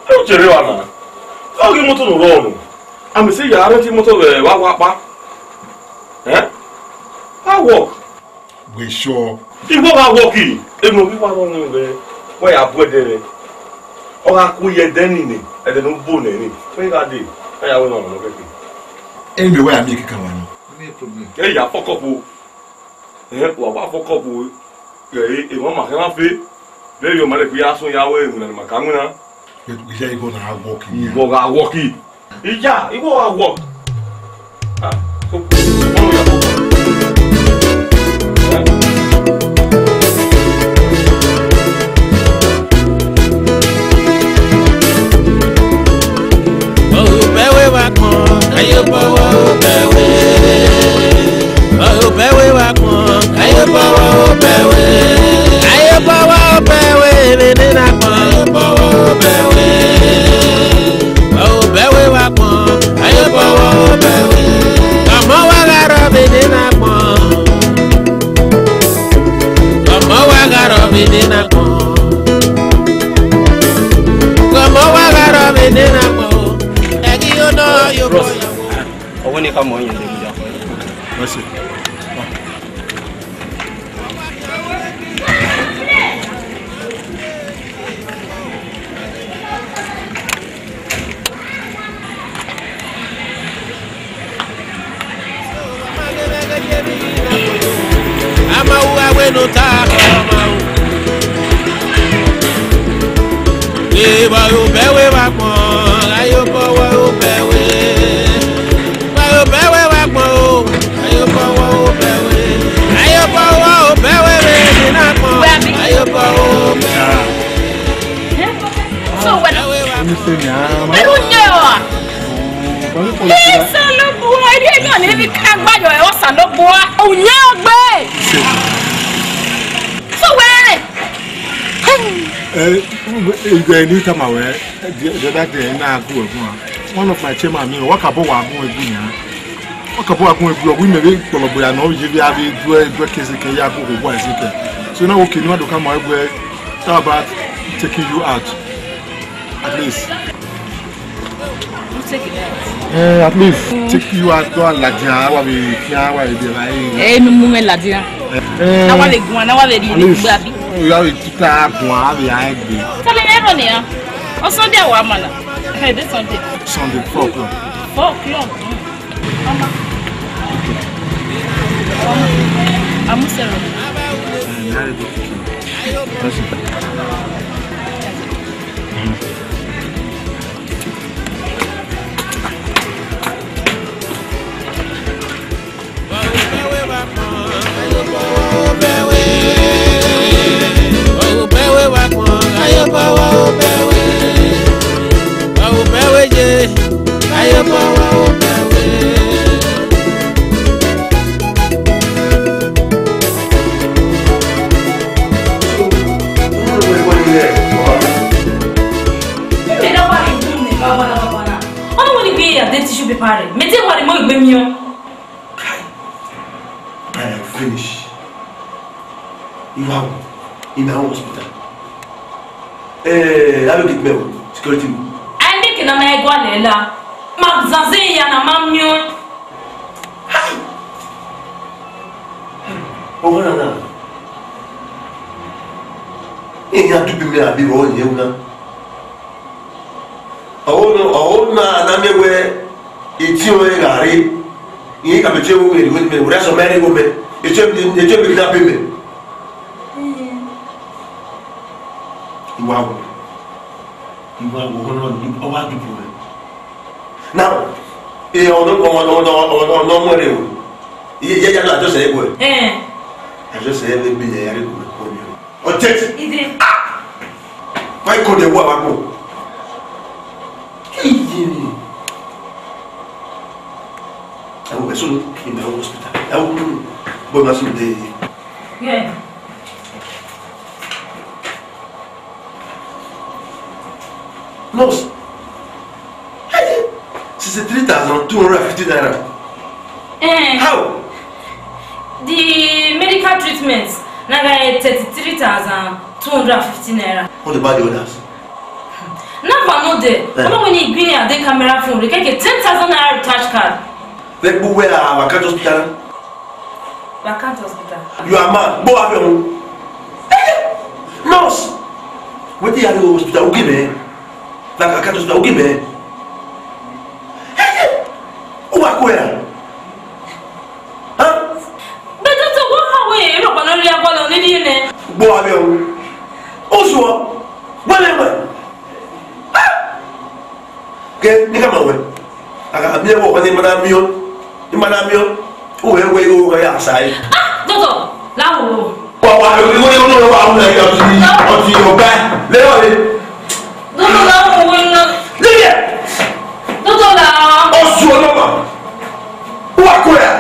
Ẹ lu che rre wa na. Ọ ghi imoto ne u rrọọ nọ. A mẹ sẹ ya rent imoto vbe wa wa kpa. Eh? A work. Wẹ sure? Igho gha work, emwi ne ovbi uwa rhọnmwẹ wẹ, wẹ ya bu ẹdẹ mwẹ. Ọ gha ku ye ẹdẹ ni nẹ, ẹdẹ ne u bo nẹ ni, wẹ gha dee, a ya wẹ ne ọ nọ kẹkẹ. Ẹ mẹ wẹ a miẹn kẹkan wa nọ. Ẹ ya fuck up o. Ẹhẹn, wa wa fuck up o. Ẹ, emwa ma khian na fe. Vbene ọ ma lẹ gbe ya sọn ya wẹ, emwi na ma ka winna. But we say igho na work in here. Igho gha work. Iya, igho gha work. Ah, so, Obẹ we wa kpọn, aye obọ wa obẹ we. Obẹ we wa kpọn, aye obọ wa obẹ we. Aye obọ wa obẹ we, vbene na kpọn. Aye obọ wa obẹ we. Obẹ we wa kpọn, aye obọ wa obẹ we. Ọmọ wa gha rrọọ vbene na kpọn. Ọmọ wa gha rrọọ vbene na kpọn. Ọmọ wa gha rrọọ vbene na kpọn. Ẹghi yo nọ yo. Bros, ọwọ ne ka mọ yẹn de mudia. Mercy. Ama uwa wenu ta ọma o. Eva obẹ we wa kpọn, aye obọ wa obẹ we. Wa obẹ we wa kpọn o, aye obọ wa obẹ we. Aye obọ wa obẹ we vbe ni na kpọn, aye obọ obẹ. So when Ẹnu se ni a ma. Ẹnu nyẹ ọ. Osanobua, ẹdẹ ẹghan ne emwi ka gba yọ ẹre Osanobua. Unyẹ ọgbe. So wẹ. Eh, ìgbà ẹni tama wẹ, the, the other day, na gu ẹ̀gbọ́n. One of my chairman, mi, wa ka bọ wa gun ẹgbẹ yan. Wa ka bọ wa gun ẹgbẹ, wi mẹ vbe kpọlọgbe ya nọ, ye vbe a vbe duẹ, duẹ kese kẹ ya gu owa ẹse kẹ. So now, okay, no do come my way. How about taking you out? At least. You take it out. Eh, at least take you out, go and ladian, wa be fian, wa be like. Eh, mi mu me ladian. Eh. Na wa le gun, na wa le ri. At least, abi. You have to ta gun, abi a egbe. Tell me, Aaron, yeah. On Sunday, wa mana. Hey, this Sunday. Sunday, four o'clock. Four o'clock. Mm. Mama. Mama. Amusero. Eh, na le do cooking. That's it. Ọ na wẹ ne I gbe ya de tissue paper rẹ, mẹ te wa rhie mọ egbe miẹn. Kai, I am finished. Iwaro, in my own hospital. Eh, I will get me security. Ai make na ma ẹgualọ la. Ma zanzẹ ya na ma miẹn. Hai! Ọghe na na. Eyan dugbe mwẹ abi vbe ọ yẹn na. Ọghe na, ọghe na na miẹn wẹ itiọn ẹre gha rre. Irẹn ka mẹ tie vbe owẹ, wẹ mẹ, wẹ sẹ mẹ rre igho mẹ. Etiẹ, etiẹ mẹ kidnap mẹ. Iwaro. Iwaro, ọghe na, ọ wa dupẹ mwẹ. Now, eh, ọmọ, ọmọ, ọmọ, ọmọ rẹ o. Iye, iye, iye, na just say, boy. Eh. I just say, let me, I read my boy. Ọ jẹ ti. Ide. Ah! Why call the war, man? Iye. I will soon in the hospital. I will go, but must be there. Yeah. Nurse, hey, sixty-three thousand two hundred fifty naira. Eh. How? The medical treatment na gha thirty-three thousand two hundred fifty naira. What about the others? Number no dey. Eh. Ọmọ wẹ ne I gbinna a dey camera phone, they get a ten thousand naira recharge card. They go where, uh, Vacant Hospital? Vacant Hospital. You are mad. Go have your own. Hey, nurse. Wetin you dey do hospital? Who give me? Like, I can't just, who give me? Hey, who are you? Huh? But doctor, what, how we, you know, no really have one on the, you know. Go have your own. Also, where am I? Ke, ni ka ma wẹ. A ka miẹn wẹ ọkpa ne ima na miẹn, ima na miẹn. U wẹ wẹ igho wẹ ya sa ẹre. Ah, doctor, la wo. Wa, wa, igho, igho, igho, wa, wa, wa, ọti, ọti, ọba. Le, le. Doctor, la wo wẹ na. Leave here. Doctor, la. Osu ọlọma. Wa kọ ya.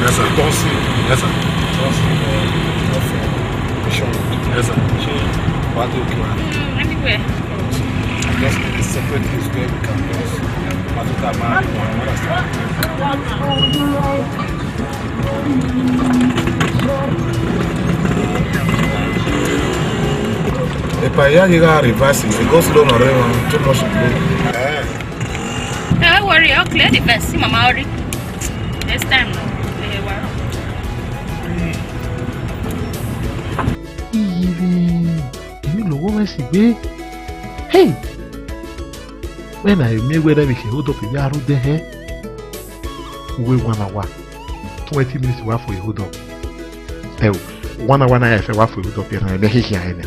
Yes, sir. Don't see. Yes, sir. Don't see, uh, don't see. Yes, sir. Ṣé wàá dé òkè wa? Mm, anywhere. Just need a separate place where we can just, yeah, wàá tún ká máa rí wọn, you understand? Epa, ya llegaba a reverse, the go slow, no, too much slow. Eh. Don't worry, I'll clear the verse. See, Mama, hurry. Next time, no. Eh, wow. Iye vbe, emwi lọghọ mwẹ si gbe. Hey! Wẹ na miẹn wẹ ẹre vbe khe hold up vbe a rre odẹ hẹ. Uwẹ one hour, twenty minutes wa fo hold up. Ẹo, one hour na ya fẹ wa fo hold up, ya na mẹ khian ẹnẹ.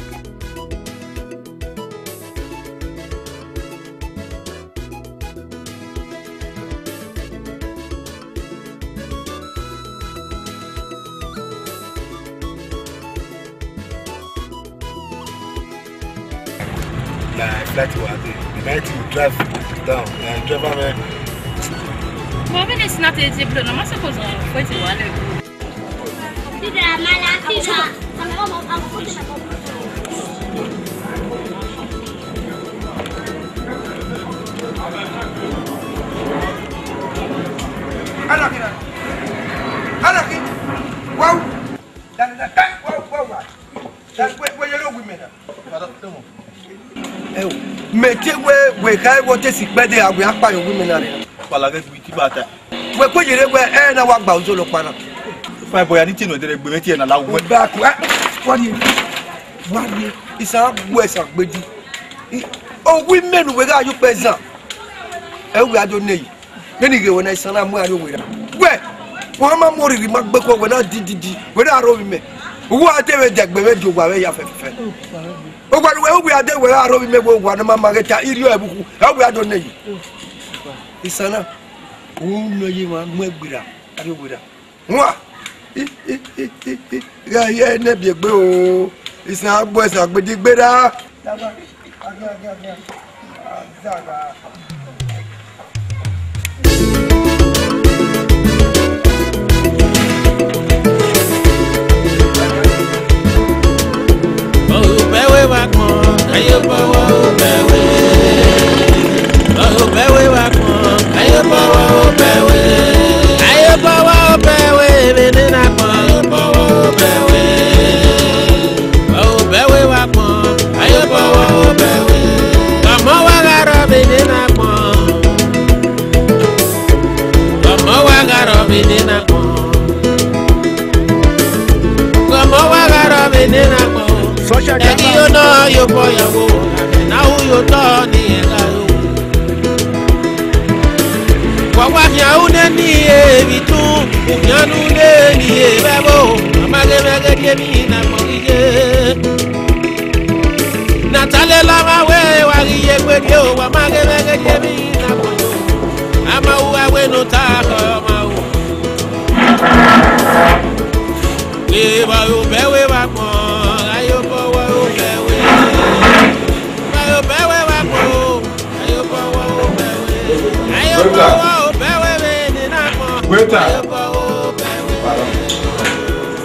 Na flight wa dey. The night you drive down, na driver man. Mo bi ni sinate ezi blow, na ma suppose, uh, wait a while ago. Anarchy! Anarchy! Wow! Wow, wow, wow! That's where, where you know women are. Ẹo, mẹ te wẹ, wẹ kha ẹvbo te si kpẹdẹ, a wẹ akpa yọ women are. Ọkpalaghe gbe iti bata. Wẹ kue yere wẹ, ẹ na wa gba ozolokpa na. Fine boy, a ni tie unu ẹdẹrẹ gbe mwẹ tie na la wẹ. Ba ku, eh, wa rrie, wa rrie, isan gbuẹ isan gbedi. I, owu imẹ ne uwẹ gha ye ukpẹ zan. Ẹ, uwẹ a do nẹ yi. Vbene I ghe wẹ na, isan na mu aro wẹ ra. Wẹ, wa ma mu oriri ma gbe kọ wẹ na dididi, wẹ ra aro vbe imẹ. Uwu a te vbe dẹgbe vbe di owa vbe ya fẹfẹfẹ. Owa ne uwẹ, uwẹ a de wẹ ra aro vbe imẹ, wẹ owa ne ma ma ghe ta, irhiọ ẹvbukhu, ẹ, uwẹ a do nẹ yi. Isan na. Unu ye emwa mu ẹgbera, a rrie owerra. Wan! I, i, i, i, i, gha ye ne biegbe o, isan gbuẹ isan gbedi gberra. Obẹwe wa kpọn, aye obọwọ obẹwe. Obẹwe wa kpọn, aye obọwọ obẹwe. Aye obọwọ obẹwe, vbene na kpọn, aye obọwọ obẹwe. Obẹwe wa kpọn, aye obọwọ obẹwe. Ọmọ wa gha rrọọ vbene na kpọn. Ọmọ wa gha rrọọ vbene na kpọn. Ọmọ wa gha rrọọ vbene na kpọn. Ẹghi yo nọ yo bọ ya wo, na hu yo tọ ni ẹgha yo. Wa wa khian une ni evbi tun, u khian ne une ni evbi ẹvbo, a ma ghe mwẹ ghe die emwi na kpọn ghi ye. Na ta lele ọmwa wẹ wa ghi ye egbe die o, wa ma ghe mwẹ ghe die emwi na kpọn yo. A ma ru a wẹ ne u ta khẹ ọmwa o. Wẹ wa obẹwe wa kpọn, aye obọwọ obẹwe. Wa obẹwe wa kpọn o, aye obọwọ obẹwe. Aye obọwọ obẹwe vbene na kpọn. Waiter. Aye obọwọ obẹwe. Pardon.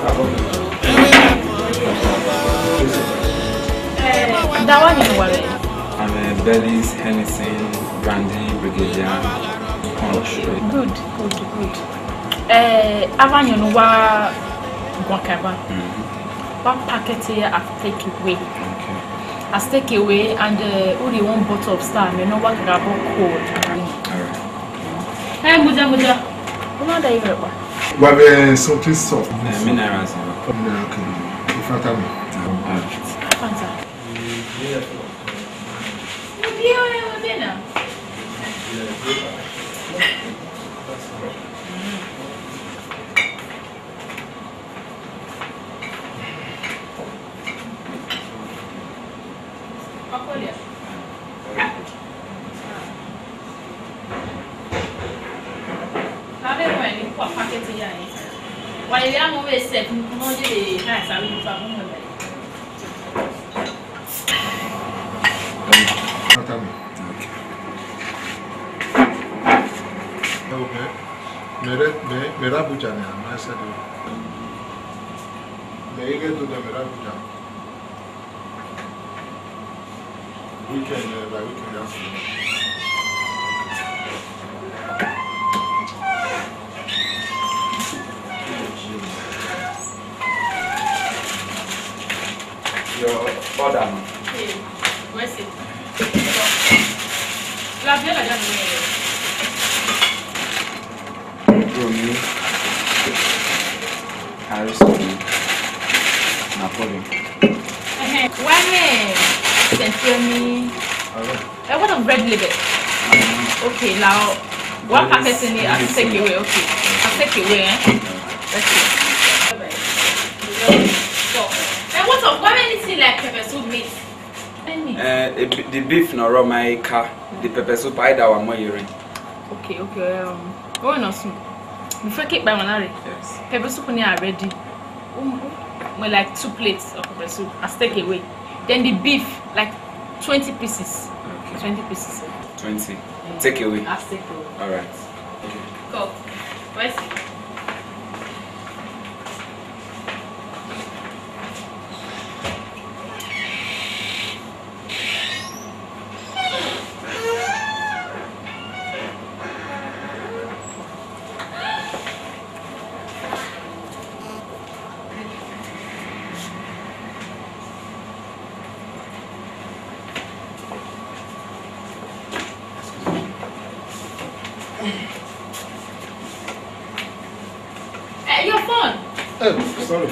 Obẹwe wa kpọn, aye obọwọ obẹwe. Eh, da wa ni wa re? I'm a Baileys, Hennessy, Brandy, Brigadier, Punch. Good, good, good. Eh, avbe ayọn ne uwa guan kaba, wa packet ya as take away. Okay. As take away and, eh, u rhie one bottle of Star, mẹ ne ọ wa gha bọ cold. All right. Eh, mudia, mudia. Una da ive kpa. Wa vbe something soft. Eh, minerals. Mineral, okay. Fanta mi. All right. Fanta. Mẹ, mẹ, mẹ rre Abuja nian, ma sẹ do. Mẹ i ghe do dẹ, mẹ rre Abuja. Weekend, eh, by weekend, that's it. Your order, ma. Hey, where's it? You have the other one. Bro, mi, Aristo, mi, Napoleon. Ẹhẹn, wẹ ne Saint Remy. Ẹ, what of Red Label? Okay, now, one packet in it as take away, okay. As take away, eh? Okay. So, and what of, why anything like pepper soup meat? Any? Eh, a bi-, the beef nọ rre ma ka, the pepper soup, I da wa mọ yeren. Okay, okay, um, oh, no, soon. Before I keep by one, yes. Pepper soup ni already. Um, um, well, like, two plates of pepper soup. I take away. Then the beef, like, twenty pieces. Okay. Twenty pieces. Twenty. Yeah. Take away. I take away. All right. Okay. Cool. Where's it? Eh, sorry.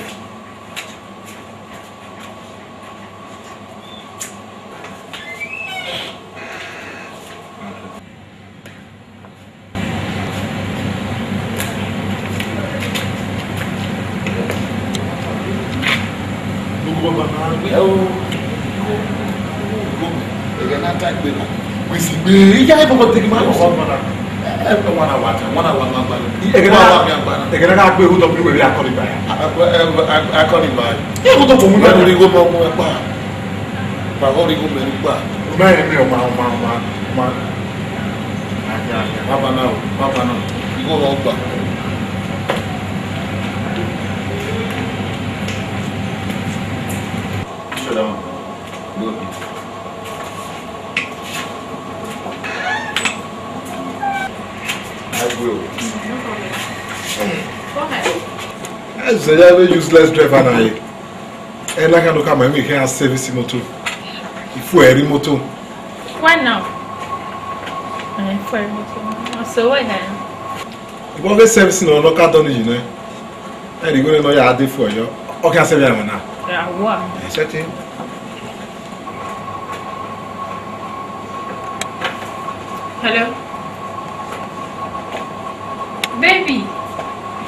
Gbogbo ọba máa ń gbé. Ẹ o. Ẹgẹ na ta gbe na. Gbèsè gbé. Ìyá ẹ bọ̀bọ̀ tẹ̀lé máa ń sọ. Ẹ ẹ wọn àwa tẹ wọn àwa máa gbà ní. Ẹgẹ na wa mi àgbà náà. Ẹgẹ na ká gbé orúkọ bí wẹ̀rẹ̀ akọni báyà. Akọni báyà. Ẹ kò tó fòun náà. Wọ́n rí gbogbo ọmọ ẹ pa. Pàgọ́ rí gbogbo ẹ pa. Ọmọ ẹ mi ọmọ ọmọ ọmọ ọmọ. Bàbá náà, bàbá náà, ìwọ lọ gbà. Shut down. Go. I will. No problem. Go ahead. Ẹ zẹ ya vbe useless driver na ye. Ẹ na ka no ka ma mi kẹ service motor. Ifu ẹ ri motor. Why now? Ẹ, ifu ẹ ri motor. So why now? Ibo vbe service nọ nọ ka dọ ni yi nẹ. Ẹ ri wene nọ ya de ifu ẹ yọ. Ọ kẹ service ẹmwẹ na. Awa. Ẹ sẹtin. Hello? Baby!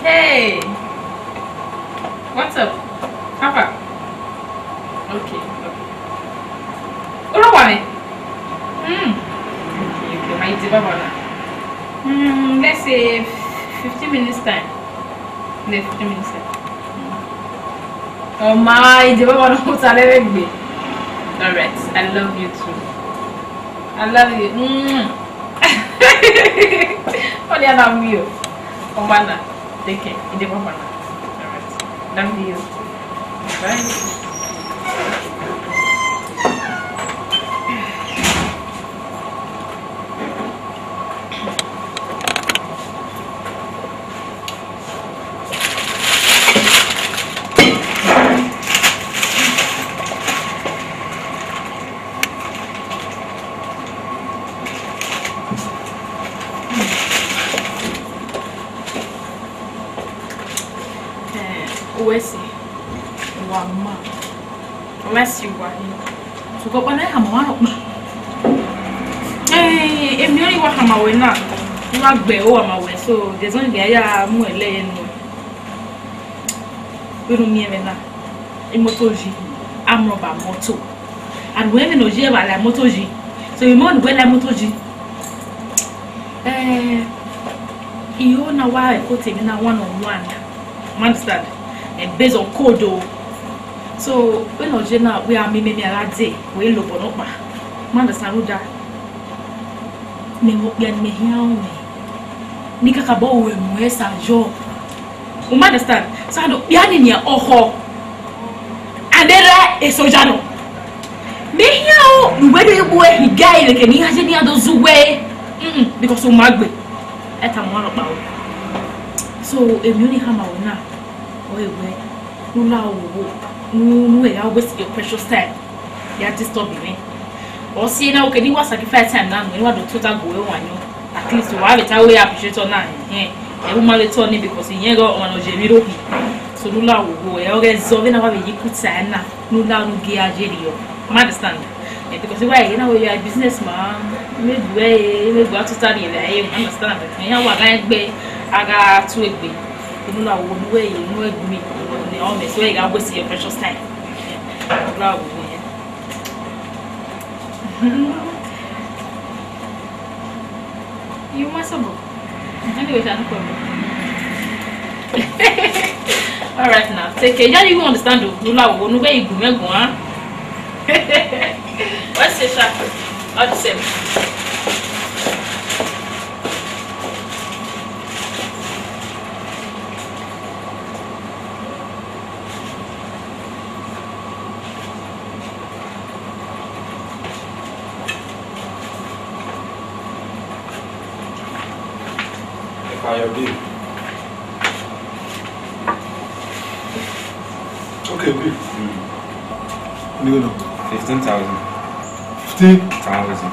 Hey! What's up? Papa? Okay, okay. Oro wa me? Hmm. Okay, okay. My dear Baba na. Hmm, let's say fifteen minutes time. Left fifteen minutes. Oh my, the Baba no put a little bit. All right, I love you too. I love you. Mm. What do you love you? Oh man, take care. The Baba. All right, love you. Bye. Eh, uwẹ si, wa ma. Ọmwa si wa hin. Sokpan ọkpa na khama ọmwa rhọkpa. Eh, emwi ọnii wa khama wẹ na, I wa gbe ẹre ma wẹ, so there's one day a ya mu ẹlẹ ye nuẹn. Vbene u miẹn mwẹ na, imoto yi, armed robber moto. And wẹ vbene ọ yi ẹre vbe la imoto yi. So, emwi ọnii wẹ la imoto yi. Eh, I ho na wa ẹkotẹ emwi na one on one. You understand? Eh, based on code o. So, vbene ọ ye na, wẹ a miẹn mẹ, mẹ a gha dee, wẹ lobọ nọkpa. You understand, rhunmwuda? Mẹ vbe okpia ne mẹ khian ru mẹ. Ne I kakabọ ru ẹmwẹ sa yọ. You understand? So, a do okpia ni nian ọkhọ. And erha e soja nọ. Mẹ khian ru ne uwẹ do ye ukpo ẹre hin ga ẹre ke ne iran ye ne iran do zẹ uwẹ. Mm-mm, because u ma gbe. Ẹ tama ọmwa rhọkpa o. So, emwi ọnii khama wẹ na, ọ re wẹ, ne u la owowo, ne u, ne u ya waste your precious time, ya disturb mwẹ. Ọ si na, okay, ne I wa sacrifice time na nuẹn, ne I wa do tota gu ẹre wan yọ. At least, wa vbe ta wẹ appreciate ọna, ẹhẹn. Ẹ, u ma vbe ta ọnii because irẹn ghe ọmwa ne ọ ye emwi rre okhin. So, ne u la owowo, ẹ, ọ ghẹ zẹ vbene a wa vbe ye ikuta ẹre na. Ne u la unu gie a ye rriọ. You understand? Eh, because why, you know, you are a businessman, maybe where, maybe what to study, like, you understand? But you know, what I gbe, a gha tu egbe. You know, what we, you know, we, you know, so you got waste your precious time. Bla, bla, bla. You must have. Anyway, no problem. All right now, take care. Yeah, you understand, though. You love, you know where you go, man, go, huh? What's your shop? All the same. Fire bill. Okay, bill. Mm. New no. Fifteen thousand. Fifteen thousand.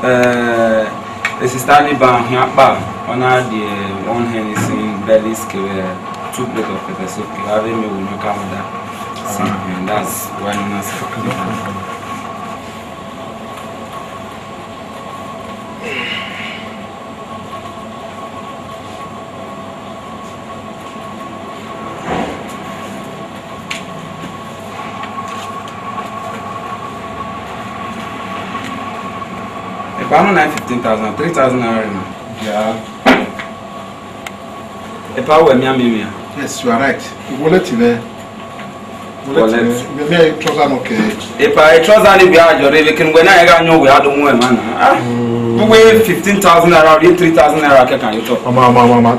Eh, e sista ni ba hin akpa, ọ na die one Hennessy Baileys kevbe Two plate of pepper soup, you have me with no camera. See, and that's why no one. Epa, no na fifteen thousand, three thousand naira. Yeah. Epa, wẹ miẹn miẹn. Yes, you are right. Wallet in there. Wallet. Wallet. Me, me, trouser no ke. Epa, e trouser ni wẹ a yọ rre, vbe kene wẹ na, ẹ gha yọn wẹ a do mu ẹmwẹ na. Ah. Mm. Wẹ fifteen thousand naira, wẹ three thousand naira kẹkan yo top. Mama, mama, mama.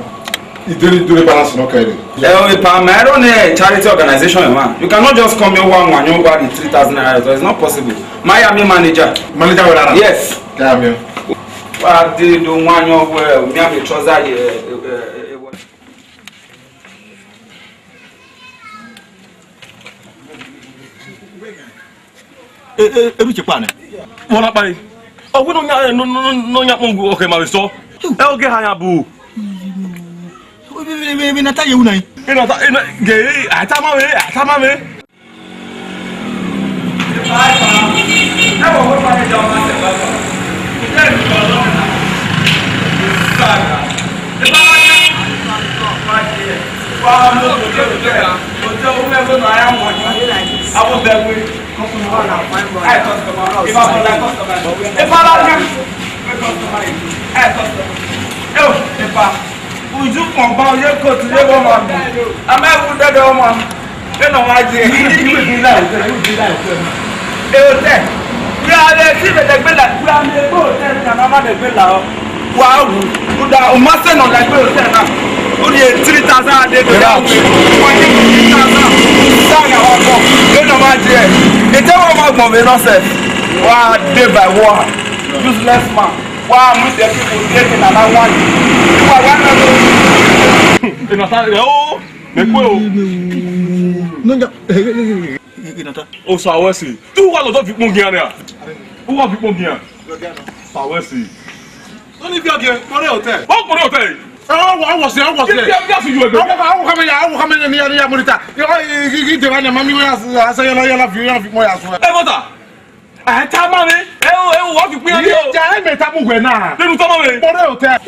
Idere, idere balance no ke. Eh, oh, epa, ma run a charity organization, man. You cannot just come here one one, you want the three thousand naira. It's not possible. Ma ya miẹn manager. Manager wẹ rara? Yes. Tell me. Wa de do one, you wear, me have a trouser here. Eh, eh, eh, eh, what? E, e, erha uche kpa nẹ. Vbọ na kpa re? Ọ wẹ ne ọ yan, ne ọ, ne ọ, ne ọ yan kpọnmwẹ ọkhẹ ma vbe sọ. Ẹ, ọ ghe ha yan bu. Vbe, vbe, vbe, vbe ne a ta ye wu na? Ena ta, ena, ghe, a ta ma vbe, a ta ma vbe. Uju kpọngbọn ye kotu ye vbe ọmwa. A ma wu dẹdẹ ọmwa. Vbene ọ ma ye. E hotel. Wẹ a vbe si vbe dẹgbe la, wẹ a miẹn egbe hotel na, na ma dẹgbe la ọ. Wa wu, rhunmwuda u ma sẹ ne ọ la egbe hotel na. U rhie three thousand a de do ya wẹ. Wa ye three thousand. Sa ya wa bọ. Vbene ọ ma ye. Ete wa ma gbọn vbe nọ sẹ. Wa dey by one. Useless man. Wa mu the people dey na na one. Wa wa na do. Ena ta, oh. Mẹ kue o. No, no. Osa wẹ si. Tu wa lọ dọ fi kpọn gian nia. U wa fi kpọn gian. Osa wẹ si. Ọni fi ọgiẹ, kpọrọ hotel. Ọ kpọrọ hotel. Ọ wọ, ọ wọ sẹ, ọ wọ sẹ. Kí, kí, kí a fi ju ẹgbẹ. Ọ wọ, ọ wọ kama ya, ọ wọ kama ya, ni ya, ni ya monitor. Ọ, i, i, i, de wa na, mami, wa ya, ya, ya, la fi, ya fi kpọn ya sọ. Ẹ bọta. Ẹ ta ma vbe. Ẹ o, ẹ o, wa fi kpọn ya ni o. Ni ja, ẹ mẹ ta mu wẹ na. Nínú ta ma vbe. Kpọrọ hotel.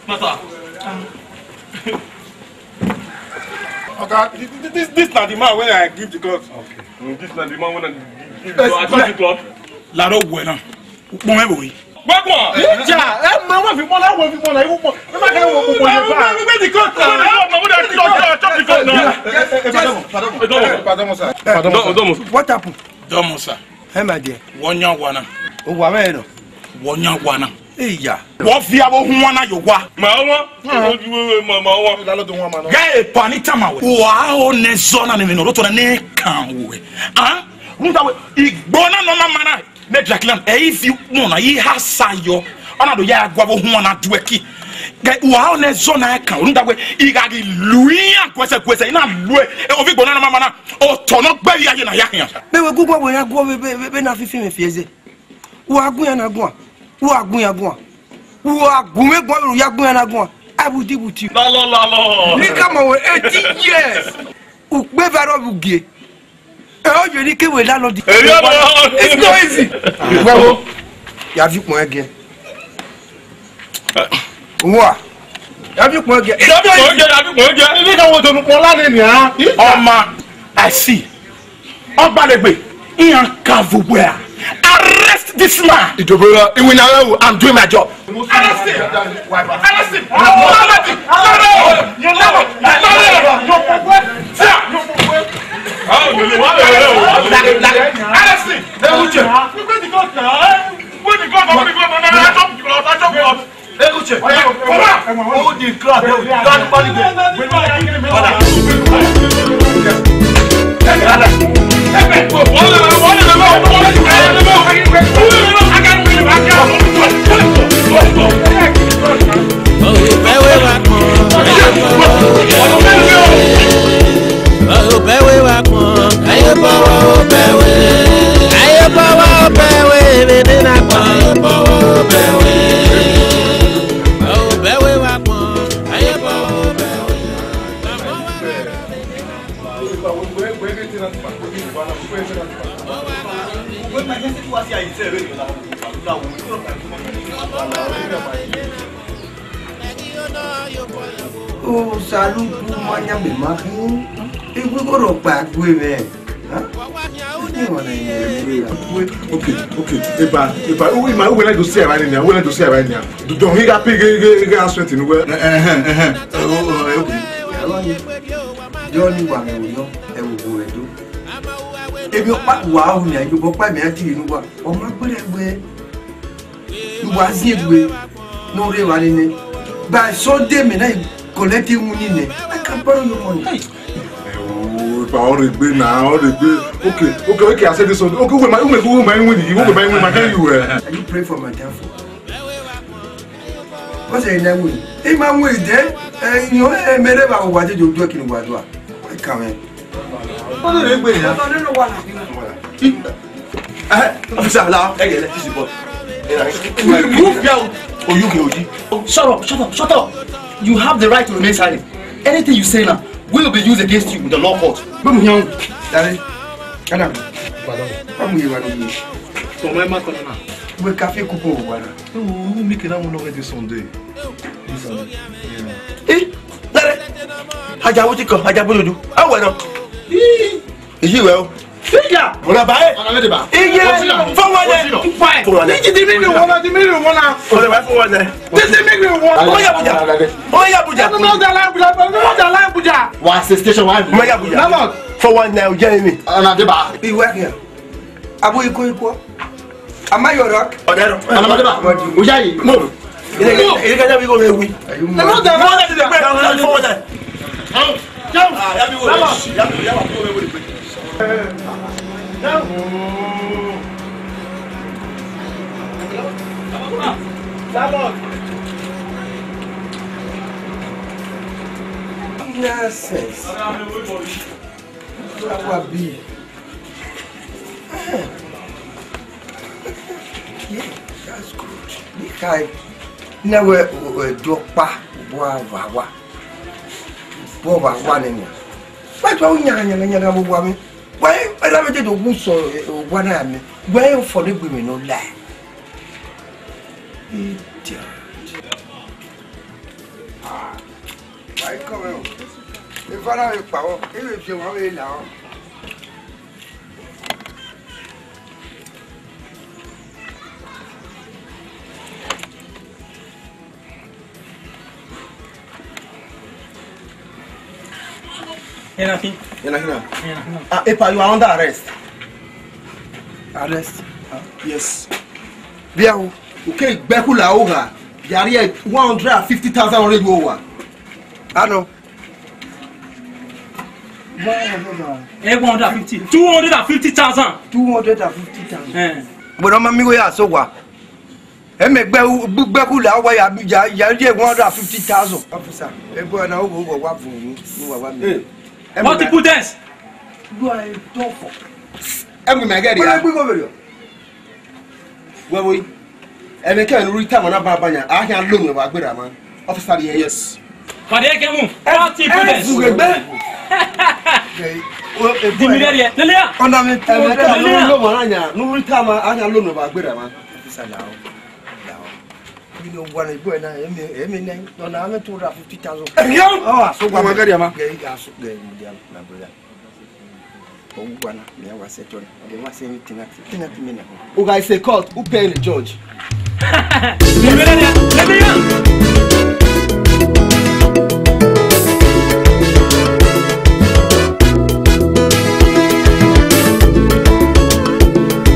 Master. Oga, this, this, this na the man wey I give the cloth. Okay. Mm, this na the man wey I give the cloth. I give the cloth. Laro wẹ na. Ukpọn ẹvbo yi. Wẹ kpọn. Ija, ẹ ma wẹ fi kpọn na, wẹ fi kpọn na, iwu kpọn. Ẹ ma kẹ wẹ kpọn kpọn. Wẹ, wẹ, wẹ, wẹ the cloth na. Wẹ the cloth na, wẹ the cloth na, chop the cloth na. Pardon, pardon, pardon, sir. Pardon, sir. What happened? Dọmọ, sir. Ẹ ma diẹ. Wọ yan wa na. O wa mwẹ nọ. Wọ yan wa na. Iya. Wọ fi avbe ohuan na ye owa. Ma wan. Ma, ma wan. Ghẹ epa ni tama wẹ. Wa ho ne zọ na ne emwi ne ọ rotọ na ne kan wẹ. A? Rhunmwuda wẹ, igbo na nọ na ma na, ne Dracula, ẹ i fi ukpọn na, i ha sa yọ. Ọ na do ya gua vbe ohuan na du ẹki. Ghẹ, wa ho ne zọ na kan, rhunmwuda wẹ, I gha ghi lu iran guẹsẹ guẹsẹ, I na lu e, ovbi igbo na nọ ma ma na, otọ nọ gbe vbe iye na ya khian. Vbe wẹ gu guan wẹ ya guọ vbe, vbe, vbe, vbe na fi fi mwẹ fi ẹzẹ. Wa gu iran na guan, wa gu iran guan, wa gu mwẹ guan vbe u ya gu iran na guan. Abudibuti. Lalọ, lalọ. Ni ka ma wẹ eighty years. Ukpe va rọ vbe ugie. Ẹ, ọ yẹ ne I ke wẹ landlord. Ẹ, yọ, yọ. It's not easy. Wẹ wo, ya vi ukpọn ẹgiẹ. Uwa, ya vi ukpọn ẹgiẹ. Ya vi ukpọn ẹgiẹ, ya vi ukpọn ẹgiẹ. Ẹ, vbe ka wo donu kpọn la nẹ nian? Ọma, I see. Ọgbalegbe, iran ka vbe uwẹ a. Arrest this man. Idobora, iwinna rẹ o, I'm doing my job. Arrest him! Arrest him! Arrest him! Arrest him! Arrest him! Osaluku ma yan mẹ ma khin, ighẹ igho rhọkpa gue mwẹ. Huh? Ighẹ igho rhọkpa gue. Okay, okay. Eba, eba, uwe ma, uwe na do see right now. Uwe na do see right now. Do, do he got pig, he, he, he got sweat in the way. Eh, eh, eh, eh. Oh, oh, okay. Ẹvbo ni, de ọni wa mwẹ vbe yọ, ẹvbo vbe do. Emwi ọkpa wa hu nian, emwi ọkpa mẹ a tighi ne uwa, ọ ma gberra wẹẹ, ne uwa ziengbe ne ọ rre evba nene. By Sunday, mẹ na collect iwinna nẹ, I can borrow your money. Oh, eba, ọ rre egbe na, ọ rre egbe. Okay, okay, okay, I say this one. Okay, uwe ma, uwe, uwe ma iwinna, uwe ma iwinna, ma kẹ you, eh. Are you praying for my downfall? What's your name? Ima win de, eh, you know, eh, mere ba wa de do do kini wa do. Come in. Ọdọ rẹ gbe ya. Ọdọ rẹ wà. Eh, officer, la, ẹ gẹlẹ, this is boy. Remove your, oh, you, you. Oh, shut up, shut up, shut up. You have the right to remain silent. Anything you say now will be used against you in the law court. Gbẹmu hian. Dale. Kana. Pardon. Kamu yi wa ni. Tọmọ ẹ ma kọ na. Wẹ kafe kuku wa na. Ẹ wo, ru mi kena mu nọ vbe this Sunday. This Sunday. Yeah. Eh, dale. Aja wo ti kọ, aja bo yodu. A wẹ nọ. Ih. Iyi wẹ o. Fija. Ọ̀nà báyìí. Ọ̀nà méjì bá. Iye. Fọwọ́ lẹ. Fọwọ́ lẹ. Ní ti di mílíọ̀nù wọn náà, di mílíọ̀nù wọn náà. Ọ̀nà báyìí fọwọ́ lẹ. Títí mílíọ̀nù wọn. Ó yá Abuja. Ó yá Abuja. Ọ̀nà ọ̀dà láì Abuja. Ọ̀nà ọ̀dà láì Abuja. Wà á ṣe station wa. Ó yá Abuja. Fọwọ́ lẹ, ó jẹ́ mi. Ọ̀nà dé bá. Ìwé kìí. Abu ikú ikú. Am I your rock? Ọ̀dà ẹ̀rọ. Ọ̀nà ọ̀dà bá. Ó yá yìí. Move. Ilé, ilé, ilé, ilé, ilé, ilé. Ẹ má dà, ẹ má dà, ẹ má dà. Jump. Ah, yàbí wo, yàbí, yàbí wo, yàbí wo. Nonsense. How I be? Yeah, that's good. Nikai, na wẹ, wẹ, dọkpa, wa, wa, wa. Bọ wa wa nene. Wa tọ u nyaga nyaga nyaga vbe owa mwẹ. Wa e, e na vbe dede owa usọ, e, owa na ya mwẹ. Wa e fọ ne egbe mwẹ ne ọ la. Idiot. Ah, wa e kọ mwẹ o. Eva na vbe kpao, e vbe viọ wa vbe la ọ. Enaki. Enaki na. Enaki na. Ah, Epa, you are under arrest. Arrest? Yes. Via who? Uke igbẹkula ogha, yari one hundred and fifty thousand already over. Ano. Eh, one hundred and fifty. Two hundred and fifty thousand. Two hundred and fifty thousand. Eh. But I'm a migo ya so wa. Ẹ mẹ gbẹ u-, gbẹ, gbẹkula wa ya, ya, ya ye one hundred and fifty thousand. Officer, ẹ bọ na, o, o, wa vun ni, ni wa wa mi. Hey. Ẹ mẹ multiple deaths. You are a dog for. Ẹ mẹ gẹ ria. Wọ́n gbé gómìnà. Wẹ wo yi. Ẹmẹ kẹ ne u rhie tama na ba ba yan, a khian lo nuẹn vbe agbera ma. Officer, yes. Yes. Pàdé kẹ mu. Multiple deaths. Ẹ vughe gbẹ. Di mi rẹ ria. Lele ya. Ọ̀nà mi tẹ. Ẹmẹ kẹ ne u lo mọ na yan, ne u rhie tama, a khian lo nuẹn vbe agbera ma. Officer, la o. Ino wa na igbo na, emi, emi na, no na, ame two hundred fifty thousand. Emi yo. Oh, aso wa. Wa gari ama. Ge, aso ge, my brother. Oh, wa na, me wa se to. Ge wa se mi tina, tina ti me na. U guys say court, who pay the judge? Emi yo.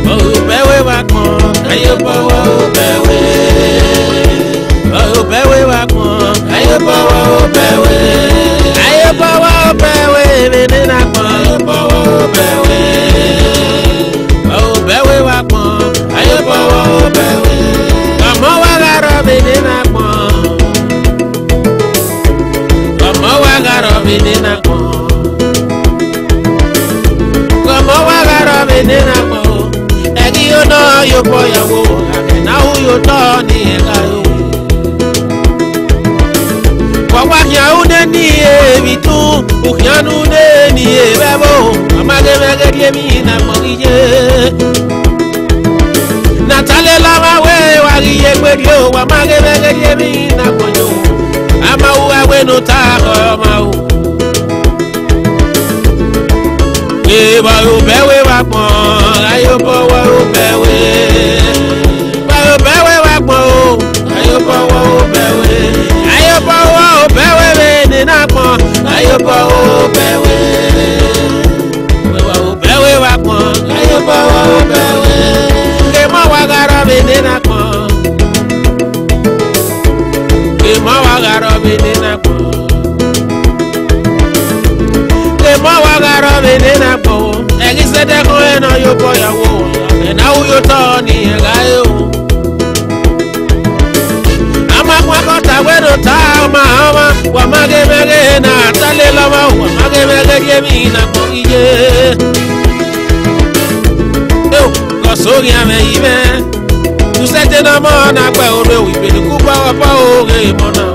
Obẹwe wa kpọn, aye obọwọ obẹwe. Obẹwe wa kpọn, aye obọwọ obẹwe. Aye obọwọ obẹwe, vbene na kpọn, aye obọwọ obẹwe. Obẹwe wa kpọn, aye obọwọ obẹwe. Ọmọ wa gha rrọọ vbene na kpọn. Ọmọ wa gha rrọọ vbene na kpọn. Ọmọ wa gha rrọọ vbene na kpọn. Ẹghi yo nọ yo bọ ya wo, ake na hu yo tọ ni ẹgha yo. Wa wa khian une ni evbi tun, u khian une ni evbi ẹvbo. A ma ghe mwẹ ghe rhie emwi na gbọn ghi ye. Yo, wa ma ghe vbe ghe ye emwi na gbọn yo. A ma ru gha wẹ ne ota khọ ma o. Evba obẹ wẹ wa gbọn, ayobọ wẹ obẹ wẹ. Evba obẹ wẹ wa gbọn o, ayobọ wẹ obẹ wẹ. Ayobọ wẹ obẹ wẹ vbe ne na gbọn, ayobọ wẹ obẹ wẹ. Wẹ wa obẹ wẹ wa gbọn, ayobọ wẹ obẹ wẹ. Ke ma wa gha rọ vbe ne na gbọn. Emọ wa gha rrọọ vbe nene agbọn. Emọ wa gha rrọọ vbe nene agbọn. Ẹghi sẹdẹ khọn ẹn ne ọ ye obọ ya wo, ẹn na ru ye otọ ni ẹn gha re o. A ma khuan kọta wẹ ne ota ọma ọmwa, wa ma ghe mwẹ ghe na ta lele ọmwa, wa ma ghe mwẹ ghe rhie emwi na agbọn ghi ye. Eo, gọsọ ghian mwẹ yi mwẹ. Usẹtin ne ọmọ na gbe oro, igbele ku gba ọkpa oghe emọ na.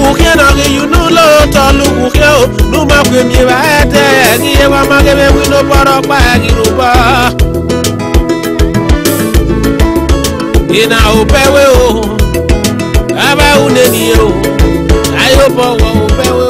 Ukhiẹn ne ọ ghi ye unu lotọ lu ukhiẹn o, ne u ma gu emwi evba ẹdẹ, ẹghi ye wa ma ghe mwẹ wino bọrọ ọkpa ẹghi rhobọ. Ena obẹ wẹ o, avbe ru nene o, ayobọ wẹ obẹ wẹ.